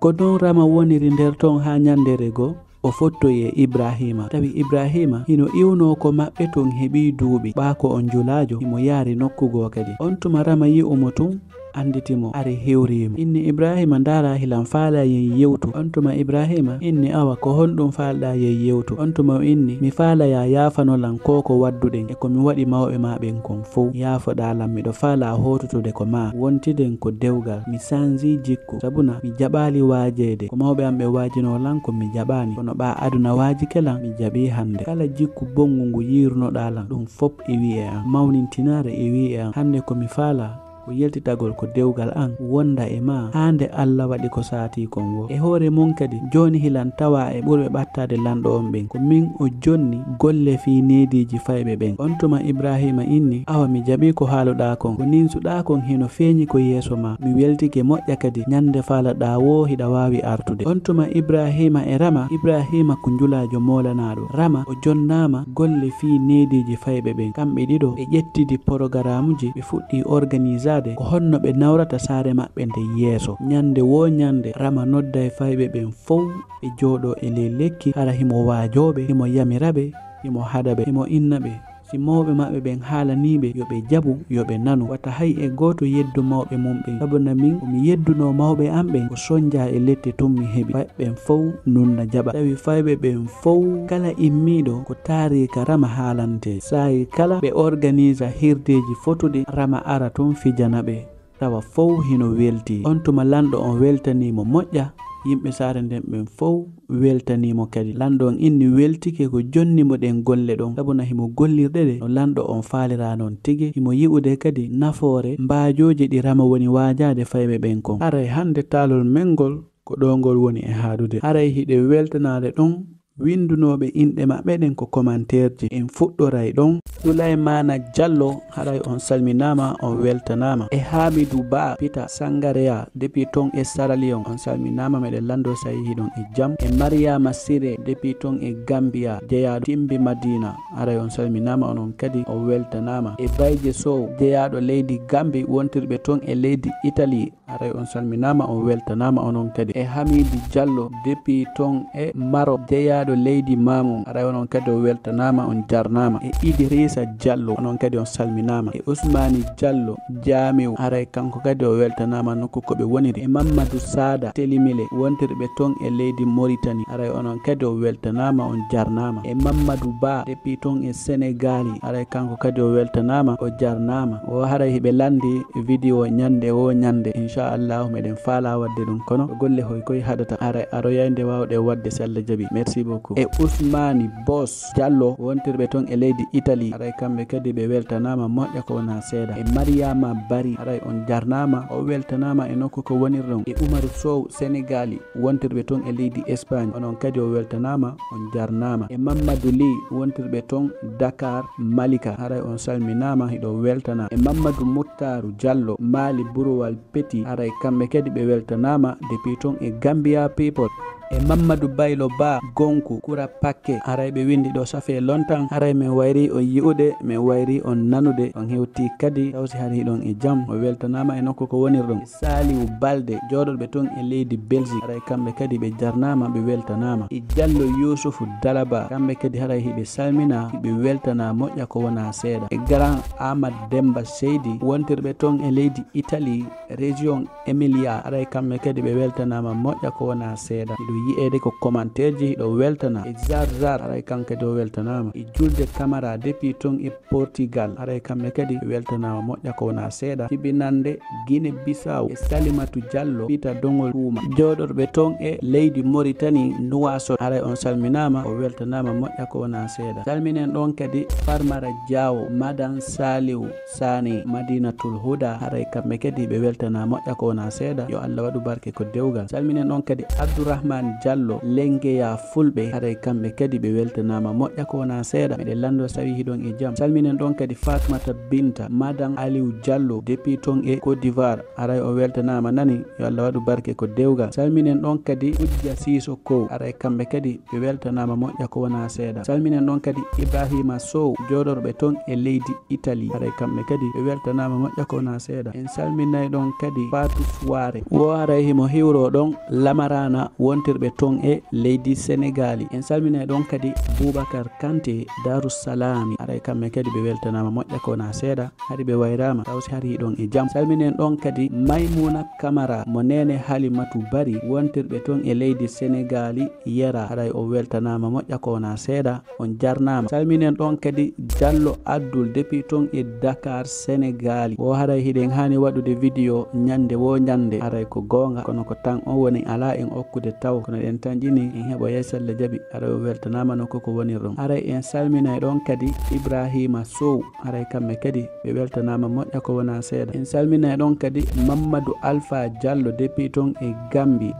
Ko non Rama woniri nder ton haa ñanndere goo, o fottoyi e Ibraahiima. Tawi Ibraahiima hino iwnoo ko maɓɓe ton heɓii duuɓi, ɓaa ko on julaajo, himo yaari nokku goo kadi. On tuma Rama yi'u mo tun, annditi mo, ari hewrii mo. Inni Ibraahiima, ndaara hilan faalaa yen yewtu. On tuma Ibraahiima inni, awa ko honɗun faalɗaa yen yewtu? On tuma o inni, mi faalaya yaafano lan ko ko wadduɗen e ko mi waɗi mawɓe maa ɓen kon fow. Yaafoɗaa lan, miɗo faalaa hoototude ko maa. Wontiden ko dewgal, mi sanjii jikku, sabuna mi jaɓaali waajeede. Ko mawɓe an ɓen waajinoo lan kon mi jaɓaani, kono ɓaa aduna waajike lan, mi jaɓii hannde. Kala jikku bonngu ngu yiirunoɗaa lan, ɗun fow iwii e an. Mawnintinaare iwii e an. Hannde ko mi faalaa ko yeltitagol ko dewgal an wonda e maa, haa nde Alla waɗi ko saatii kon woo. E hoore mun kadi, jooni hilan tawaa e ɓurɓe ɓattaade lanɗo on ɓen. Ko min o jonni golle fii neediiji fayɓe ɓen. On tuma Ibraahiima inni, awa mi jaɓii ko haaluɗaa kon. Ko ninsuɗaa kon hino feeñi ko yeeso maa. Mi weltike moƴƴa kadi, ñannde faalaɗaa woo hiɗa waawi artude. On tuma Ibraahiima e Rama, Ibraahiima ko njulaajo moolanaaɗo. Rama o jonnaama golle fii neediiji fayɓe ɓen. Kamɓe ɗiɗo ɓe ƴettidi porogaraamuuji, ɓe fuɗɗii organisaade ko honno ɓe nawrata saare maɓɓe nden yeeso. Ñannde woo ñannde, Rama nodday fayɓe ɓen fow, ɓe jooɗoo e ley lekki, hara himo waajoo ɓe, himo yamira ɓe, himo haɗa ɓe, himo inna ɓe. Si mawɓe maɓɓe ɓen haalanii ɓe, yo ɓe jaɓu, yo ɓe nanu. Wata hay e gooto yeddu mawɓe mun ɓen. Sabuna min, ko mi yeddunoo mawɓe an ɓen, ko sonjaa e lette tun mi heɓi. Fayɓe ɓen fow nun na jaɓa. Tawi fayɓe ɓen fow, kala immiiɗo ko taariika Rama haalante. Saa'i kala ɓe organisa hirdeeji fotuɗi, Rama ara tun fijana ɓe. Tawa fow hino weltii. On tuma lanɗo on weltanii mo moƴƴa, yimɓe saare nden ɓen fow weltanii mo kadi. Lanɗo on inni weltike ko jonni mo ɗen golle ɗon, sabuna himo gollirɗe ɗe no lanɗo on faaliraa non tigi. Himo yi'ude kadi nafoore mbaajooje ɗi Rama woni waajaade fayɓe ɓen kon. Haray hannde taalol men ngol ko ɗoo ngol woni e haaɗude. Haray hiɗen weltanaade ɗon winndunooɓe inɗe maɓɓe ɗen ko commentaire ji. En fuɗɗoray ɗon. Sulaymaana Jallo, haray on salminaama, on weltanaama. E Haamidu Ba, Pita Sangareya, depuis ton e Sierra Leone, on salminaama, meɗen lanndoo si a yehii ɗon e jam. E Mariama Sire, depuis ton e Gambia, jeyaaɗo Timbi Madina, haray on salminaama, onon kadi on weltanaama. E Bayje Sow, jeyaaɗo leydi Gambi, wontirɓe ton e leydi Italie, haray on salminaama, on weltanaama onon kadi. E Hamiidi Jallo, depuis ton e Maroc, jeyaaɗo leydi Maamum, haray onon kadi on weltanaama, on jarnaama. E Idrissa Jallo, onon kadi on salminaama. E Usmaani Jallo, Jaamiw, haray kanko kadi o weltanaama nokku ko ɓe woniri. E Mammadu Saada, Telimile, wontirɓe ton e leydi Moritani, haray onon kadi on weltanaama, on jarnaama. E Mammadu Ba, depuis ton e Senegaali, haray kanko kadi o weltanaama, o jarnaama. O haray hiɓe lanndi vidéo ñannde woo ñannde. Inchallahu, meɗen faalaa waɗde ɗum, kono ko golle hoy koy haɗata. Haray aroyay nde waawɗen waɗde si Allah jaɓi. Merci beaucoup. E Usmaani Boss Jallo, wontirɓe ton e leydi Italie, haray kamɓe kadi ɓe weltanaama moƴƴa ko wonaa seeɗa. E Mariama Bari, haray on jarnaama, o weltanaama e nokku ko wonirɗon. E Umaru Sow, Senegaali, wontirɓe ton e leydi Espagne, onon kadi o weltanaama, on jarnaama. E Mammadu Ly, wontirɓe ton Dakar, Malika, haray on salminaama, hiɗo weltanaa. E Mammadu Muttaaru Jallo, Maali Buruwal Peti, haray kamɓe kadi ɓe weltanaama, depuis ton e Gambia People. E Mammadu Baylo Ba, Gonku, Kura Pakke, haray ɓe winndi ɗo, ça fait longtemps, haray min wayri on yi'ude, min wayri on nanude, on hewti kadi, taw si hari hiɗon e jam. O weltanaama e nokku ko wonirɗon. Saliwu Balde, jooɗorɓe toon e leydi Belgique, haray kamɓe kadi ɓe jarnaama, ɓe weltanaama. E Jallo Yuusufu Dalaba, kamɓe kadi haray hiɓe salmina, hiɓe weltana moƴƴa ko wonaa seeɗa. E Grand Aamadu Demmba Seydi, wontirɓe toon e leydi Italie, région Emilia, haray kamɓe kadi ɓe weltanaama moƴƴa ko wonaa seeɗa. Hiɗo yi'eede ko commentaire ji, hiɗo weltana. E Zar Zar, haray kanko kadi o weltanaama. E Julde Camara, depuis toon e Portugal, haray kamɓe kadi ɓe weltanaama moƴƴa ko wonaa seeɗa. Jibinannde Guinée Bissau e Salimatu Jallo, Pita Dongol Tuuma, jooɗorɓe toon e leydi Mauritanie, Nouakchott, haray on salminaama, o weltanaama moƴƴa ko wonaa seeɗa. Salminen ɗoon kadi Farmara Diawo, Madan Saliwu Sani, Madinatul Huda, haray kamɓe kadi ɓe weltanaa moƴƴa ko wonaa seeɗa. Yo Allah waɗu barke ko dewgal. Salminen ɗoon kadi Abdourahmane Diallo, Lengeya Fulɓe, haray kamɓe kadi ɓe weltanaama moƴƴa ko wonaa seeɗa. Miɗen lanndo so tawii hiɗon e jam. Salminen ɗoon kadi Fatmata Binta, Madan Aliou Diallo, depuis toon e Côte d'Ivoire, haray o weltanaama nani. Yo Allah waɗu barke ko dewgal. Salminen ɗoon kadi Hujja Sisoko, haray kamɓe kadi ɓe weltanaama moƴƴa ko wonaa seeɗa. Salminen ɗoon kadi Ibrahima Sow, jooɗorɓe toon e leydi Italie, haray kamɓe kadi ɓe weltanaama moƴƴa ko wonaa seeɗa. En salminay ɗoon kadi Fatou Suware, wo haray himo hiwroo ɗoon Lamarana, wontirɓe toon e leydi Senegaali. En salminay ɗoon kadi Boubacar Kanté, Darou Salami, haray kamɓe kadi ɓe weltanaama moƴƴa ko wonaa seeɗa. Hari ɓe wayraama, taw si hari hiɗon e jam. Salminen ɗoon kadi Maymuna Kamara, mo neene Halimatu Bari, wontirɓe toon e leydi Senegaali, Yera, haray o weltanaama moƴƴa ko wonaa seeɗa, on jarnaama. Salminen ɗoon kadi Jallo Abdul, depuis toon e Dakar, Senegaali. Wo haray hiɗen haani waɗude video ñande wo ñande, haray ko goonga, kono ko tan on woni alaa en okkude taw, kono ɗen tan ƴini en heɓoyay sella jaɓi, haray o weltanaama no koko wonirɗon. Haray en salminay ɗoon kadi Ibrahima Sow, haray kamɓe kadi ɓe weltanaama moƴƴa ko wonaa seeɗa. En salminay ɗoon kadi Mammadu Alfa Diallo, depuis toon e Gambi.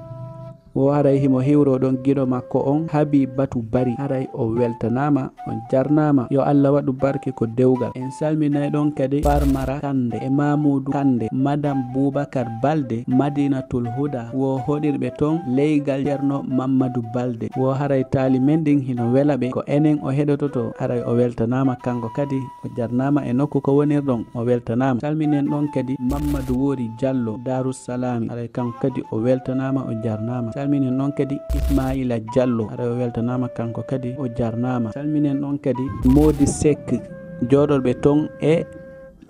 Wo haray himo hiwroo ɗoon giɗo makko on, Habibatu Bari, haray o weltanaama, on jarnaama. Yo Allah waɗu barke ko dewgal. En salminay ɗoon kadi Farmara Kande e Mamuudu Kande, Madam Boubacar Balde, Madinatul Huda, wo hoɗirɓe toon leygal Ceerno Mammadu Balde. Wo haray taali men ɗin hino wela ɓe, ko enen o heɗototoo, haray o weltanaama kanko kadi. O jarnaama e nokku ko wonirɗon, o weltanaama. Salminen ɗoon kadi Mammadu Wori Diallo, Daaru Salaami, haray kanko kadi o weltanaama, o jarnaama. Salminen ɗoon kadi Ismaila Diallo, haray o weltanaama kanko kadi, o jarnaama. Salminen ɗoon kadi Modi Seck, jooɗorɓe toon e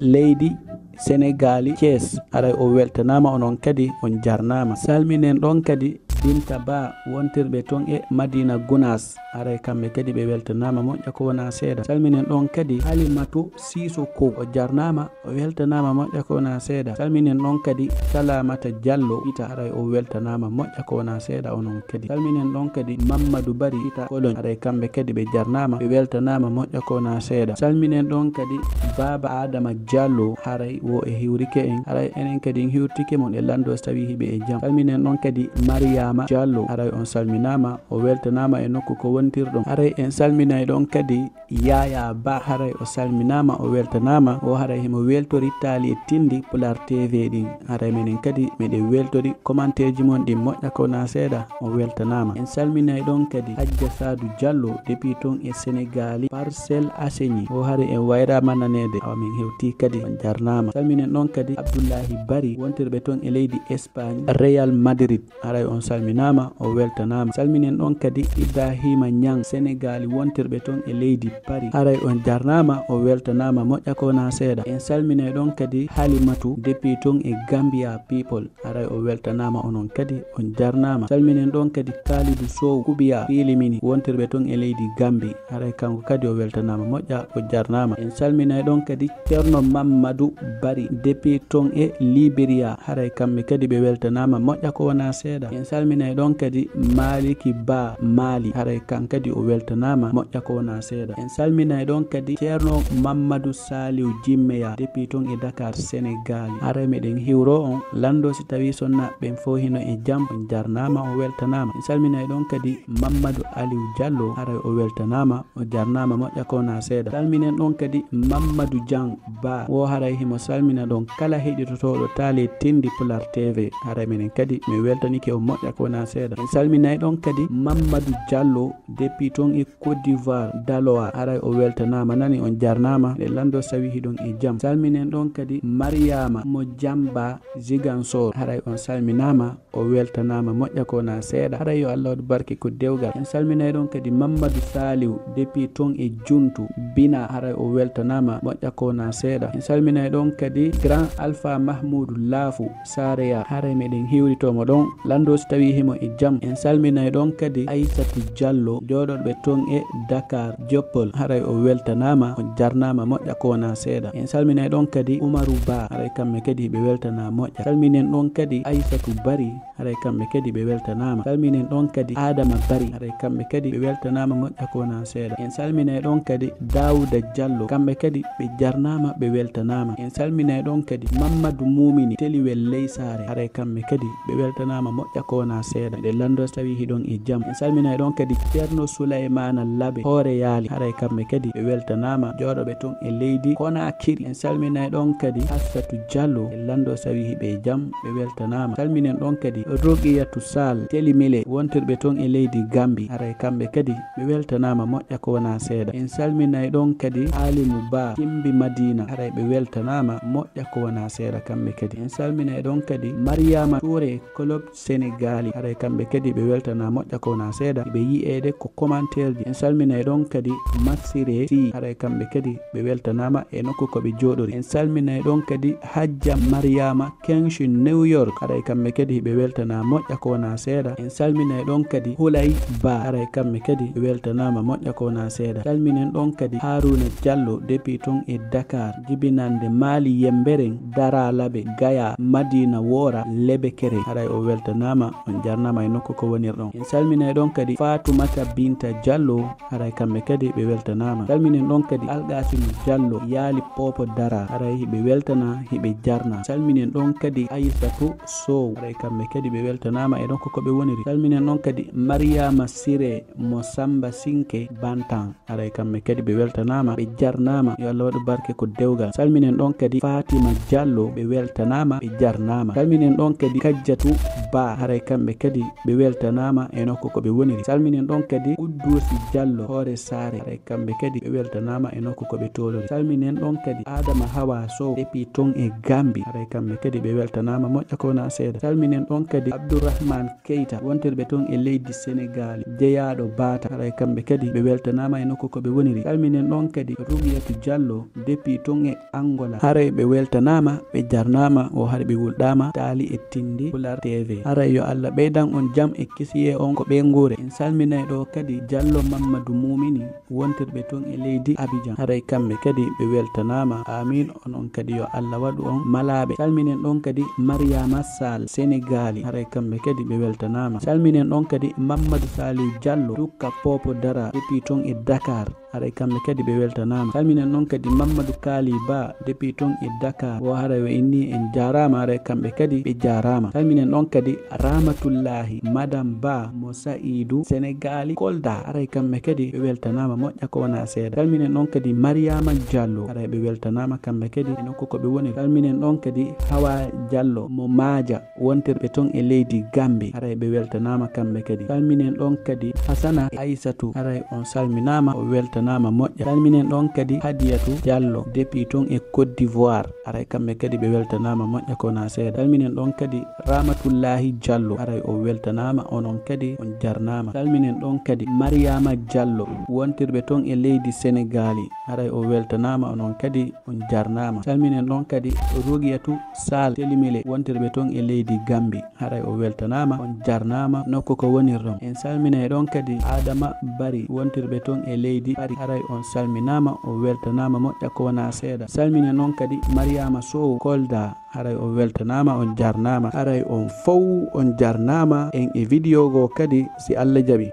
leydi Senegaali, Thiès, haray o weltanaama, onon kadi on jarnaama. Salminen ɗoon kadi Binta Ba, wontirɓe toon e Madina Gunaas, haray kamɓe kadi ɓe weltanaama moƴƴa ko wonaa seeɗa. Salminen ɗoon kadi Halimatu Sisoko, o jarnaama, o weltanaama moƴƴa ko wonaa seeɗa. Salminen ɗoon kadi Salamata Diallo Ita, haray o weltanaama moƴƴa ko wonaa seeɗa, onon kadi. Salminen ɗoon kadi Mammadu Bari Ita Cologne, haray kamɓe kadi ɓe jarnaama, ɓe weltanaama moƴƴa ko wonaa seeɗa. Salminen ɗoon kadi Baaba Adama Diallo, haray wo e hiwrike en, haray enen kadi en hiwrtike mo, ɗe lanndo so tawii hiɓe e jam. Salminen ɗoon kadi Mariama Diallo, haray on salminaama, o weltanaama e nokku ko wontirɗon. Haray en salminay ɗoon kadi Yaya Ba, haray o salminaama, o weltanaama, o haray himo weltori taali e tindi Pulaar T V ɗin. Haray menen kadi meɗen weltori commentaire ji mon ɗin moƴƴa ko wonaa seeɗa, o weltanaama. En salminay ɗoon kadi Hajja Saadu Diallo, depuis toon e Senegaali, Parcelles Assainies. O haray en wayraama naneede, awa men hewti kadi, on jarnaama. Salminen ɗoon kadi Abdullahi Bari, wontirɓe toon e leydi Espagne, Real Madrid. Haray on salminaama, o weltanaama. Salminen ɗoon kadi Ibrahima Niang, Senegaali, wontirɓe toon e leydi Paris. Haray on jarnaama, o weltanaama moƴƴa ko wonaa seeɗa. En salminay ɗoon kadi Halimatu, depuis toon e Gambia People. Haray o weltanaama, onon kadi on jarnaama. Salminen ɗoon kadi Kalidu Sow, Kubiya, Filimini, wontirɓe toon e leydi Gambi. Haray kanko kadi o weltanaama moƴƴa, o jarnaama. En salminay ɗoon kadi Ceerno Mammadu Bari, depuis toon e Liberia. Haray kamɓe kadi ɓe weltanaama moƴƴa ko wonaa seeɗa. En salminay ɗoon kadi Maliki Ba Mali. Haray kan kadi o weltanaama moƴƴa ko wonaa seeɗa. En salminay ɗoon kadi Ceerno Mammadu Saliu Jimmeya, depuis toon e Dakar, Senegaali. Haray meɗen hiwroo on, lanndoo si tawii sonnaaɓe ɓen fof hino e jam, on jarnaama, on weltanaama. En salminay ɗoon kadi Mammadu Aliu Diallo, haray o weltanaama, o jarnaama moƴƴa ko wonaa seeɗa. Salminen ɗoon kadi Mammadu Diang Ba, wo haray himo salmina ɗoon kala heɗitotooɗo taali tindi Pulaar T V. Haray menen kadi min weltanike on moƴƴa ko wona seeɗa. En salminay ɗon kadi Mamadou Diallo, depuis ton e Côte d'Ivoire, Daloa, haray o weltanaama, nani on jarnaama, e lanndo sawi hiɗon e jam. Salminen ɗon kadi Mariama mo Jamba Ziguinchor, haray on salminaama, o weltanaama, moƴƴa ko wona seeɗa. Haray yo Allah waɗu barke ko dewgal. En salminay ɗon kadi Mamadou Saliou, depuis ton e Juntu, Bina, haray o weltanaama, moƴƴa ko wona seeɗa. En salminay ɗon kadi Grand Alpha Mahmoudou Lafou, Sareya, haray meɗen hiwritomo ɗon. Lanndo si tawi himo e jam. En salminay ɗon kadi Aissatou Diallo, jooɗoɗo ɓe ton e Dakar, Joppol, haray o weltanaama, o jarnaama, moƴƴa ko wona seeɗa. En salminay ɗon kadi Umaru Ba, haray kamɓe kadi ɓe weltana, moƴƴa. Salminen ɗon kadi Aissatou Bari, haray kamɓe kadi ɓe weltanaama. Salminen ɗon kadi Adama Bari, haray kamɓe kadi ɓe weltanaama, moƴƴa ko wona seeɗa. En salminay ɗon kadi Daouda Diallo, kamɓe kadi ɓe jarnaama, ɓe weltanaama. En salminay ɗon kadi Mamadou Moumini Teliwel Leysaare, haray kamɓe kadi ɓe weltanaama, moƴƴa ko wona seeɗa. Ɗe lanndo so tawi hiɗon e jam. En salminay ɗon kadi Ceerno Souleymana Labe, Hoore Yaali, haray kamɓe kadi ɓe weltanaama, jooɗoɓe ton e leydi Konakiri. En salminay ɗon kadi Assatou Diallo, e lanndo sawi hiɓe e jam, ɓe weltanaama. Salminen ɗon kadi Rogiyatou Sall, Telimile, wontirɓe ton e leydi Gambi, haray kamɓe kadi ɓe weltanaama, moƴƴa ko wona seeɗa. En salminay ɗon kadi Alimou Ba, Timbi Madina, haray ɓe weltanaama, moƴƴa ko wona seeɗa kamɓe kadi. En salminay ɗon kadi Mariama Touré, Club Sénégal, haray kamɓe kadi ɓe weltana, moƴƴa ko wona seeɗa, ɓe yi'eede ko commentaire ji. En salminay ɗon kadi Massiré Sy, haray kamɓe kadi ɓe weltanaama e nokku ko ɓe jooɗori. En salminay ɗon kadi Hajja Mariama Kenshi New York, haray kamɓe kadi ɓe weltana, moƴƴa ko wona seeɗa. En salminay ɗon kadi Hulay Ba, haray kamɓe kadi ɓe weltanaama, moƴƴa ko wona seeɗa. Salminen ɗon kadi Haruna Diallo, depuis ton e Dakar, jibinande Mali Yemberen, Dara Labe, Gaya, Madina Wora, Lebekere, haray o weltanaama, on jarnaama e nokku ko wonirɗon. En salminay ɗon kadi Fatoumata Binta Diallo, haray kamɓe kadi ɓe weltanaama. Salminen ɗon kadi Alqasimu Diallo, Yaali Popo Dara, haray hiɓe weltana, hiɓe jarna. Salminen ɗon kadi Aissatou Sow, haray kamɓe kadi ɓe weltanaama e nokku ko ɓe woniri. Salminen ɗon kadi Mariama Siré mo Samba Sinke Bantan, haray kamɓe kadi ɓe weltanaama, ɓe jarnaama. Yo Allah waɗu barke ko dewgal. Salminen ɗon kadi Fatima Diallo, ɓe weltanaama, ɓe jarnaama. Salminen ɗon kadi Kajjatu Ba, haray kamɓe kadi ɓe weltanaama e nokku ko ɓe woniri. Salminen ɗon kadi Kuddusi Diallo, Hoore Saare, haray kamɓe kadi ɓe weltanaama e nokku ko ɓe toolori. Salminen ɗon kadi Adama Hawa Sow, depuis ton e Gambi, haray kamɓe kadi ɓe weltanaama, moƴƴa ko wona seeɗa. Salminen ɗon kadi Abdourahmane Keita, wontirɓe ton e leydi Senegal, jeyaaɗo Bata, haray kamɓe kadi ɓe weltanaama e nokku ko ɓe woniri. Salminen ɗon kadi Rougiyatu Diallo, depuis ton e Angola, haray ɓe weltanaama, ɓe jarnaama, o haray ɓe wulɗaama, taali e tindi Pulaar T V. Haray yo Allah ɓeydan on jam e kisiyee on ko ɓeynguure. En salminay ɗo kadi Diallo Mamadou Moumini, wontirɓe ton e leydi Abidjan, haray kamɓe kadi ɓe weltanaama. Amin. Onon kadi yo Allah waɗu on malaaɓe. Salminen ɗon kadi Mariama Sall, Senegali, haray kamɓe kadi ɓe weltanaama. Salminen ɗon kadi Mamadou Saliou Diallo, Dukka Popo Dara, depuis ton e Dakar, haray kamɓe kadi ɓe weltanaama. Salminen ɗon kadi Mamadou Kaali Ba, depuis ton e Dakar, o haray o inni en jaaraama, haray kamɓe kadi ɓe jaaraama. Salminen ɗon kadi Ramatullahi, Madame Ba, mo Saïdou, Senegali, Kolda, haray kamɓe kadi ɓe weltanaama, moƴƴa ko wona seeɗa. Salminen ɗon kadi Mariama Diallo, haray ɓe weltanaama kamɓe kadi e nokku ko ɓe woni. Salminen ɗon kadi Hawa Diallo, mo Maaja, wontirɓe ton e leydi Gambi, haray ɓe weltanaama kamɓe kadi. Salminen ɗon kadi Hasana Aissatou, haray on salminaama, o weltanaama, moƴƴa. Salminen ɗon kadi Hadiyatu Diallo, depuis ton e Côte d'Ivoire, haray kamɓe kadi ɓe weltanaama, moƴƴa ko wona seeɗa. Salminen ɗon kadi Ramatullahi Diallo, haray o weltanaama, onon kadi on jarnaama. Salminen ɗon kadi Mariama Diallo, wontirɓe ton e leydi Senegali, haray o weltanaama, onon kadi on jarnaama. Salminen ɗon kadi Rougiyatu Sall, Telimile, wontirɓe ton e leydi Gambi, haray o weltanaama, on jarnaama, nokku ko wonirɗon. En salminay ɗon kadi Adama Bari, wontirɓe ton e leydi Paris, haray on salminaama, o weltanaama, moƴƴa ko wona seeɗa. Salminen ɗon kadi Mariama Sow, Kolda, haray o weltanaama, on jarnaama, haray on fow on jarnaama. En e video goo kadi, si Allah jaɓi.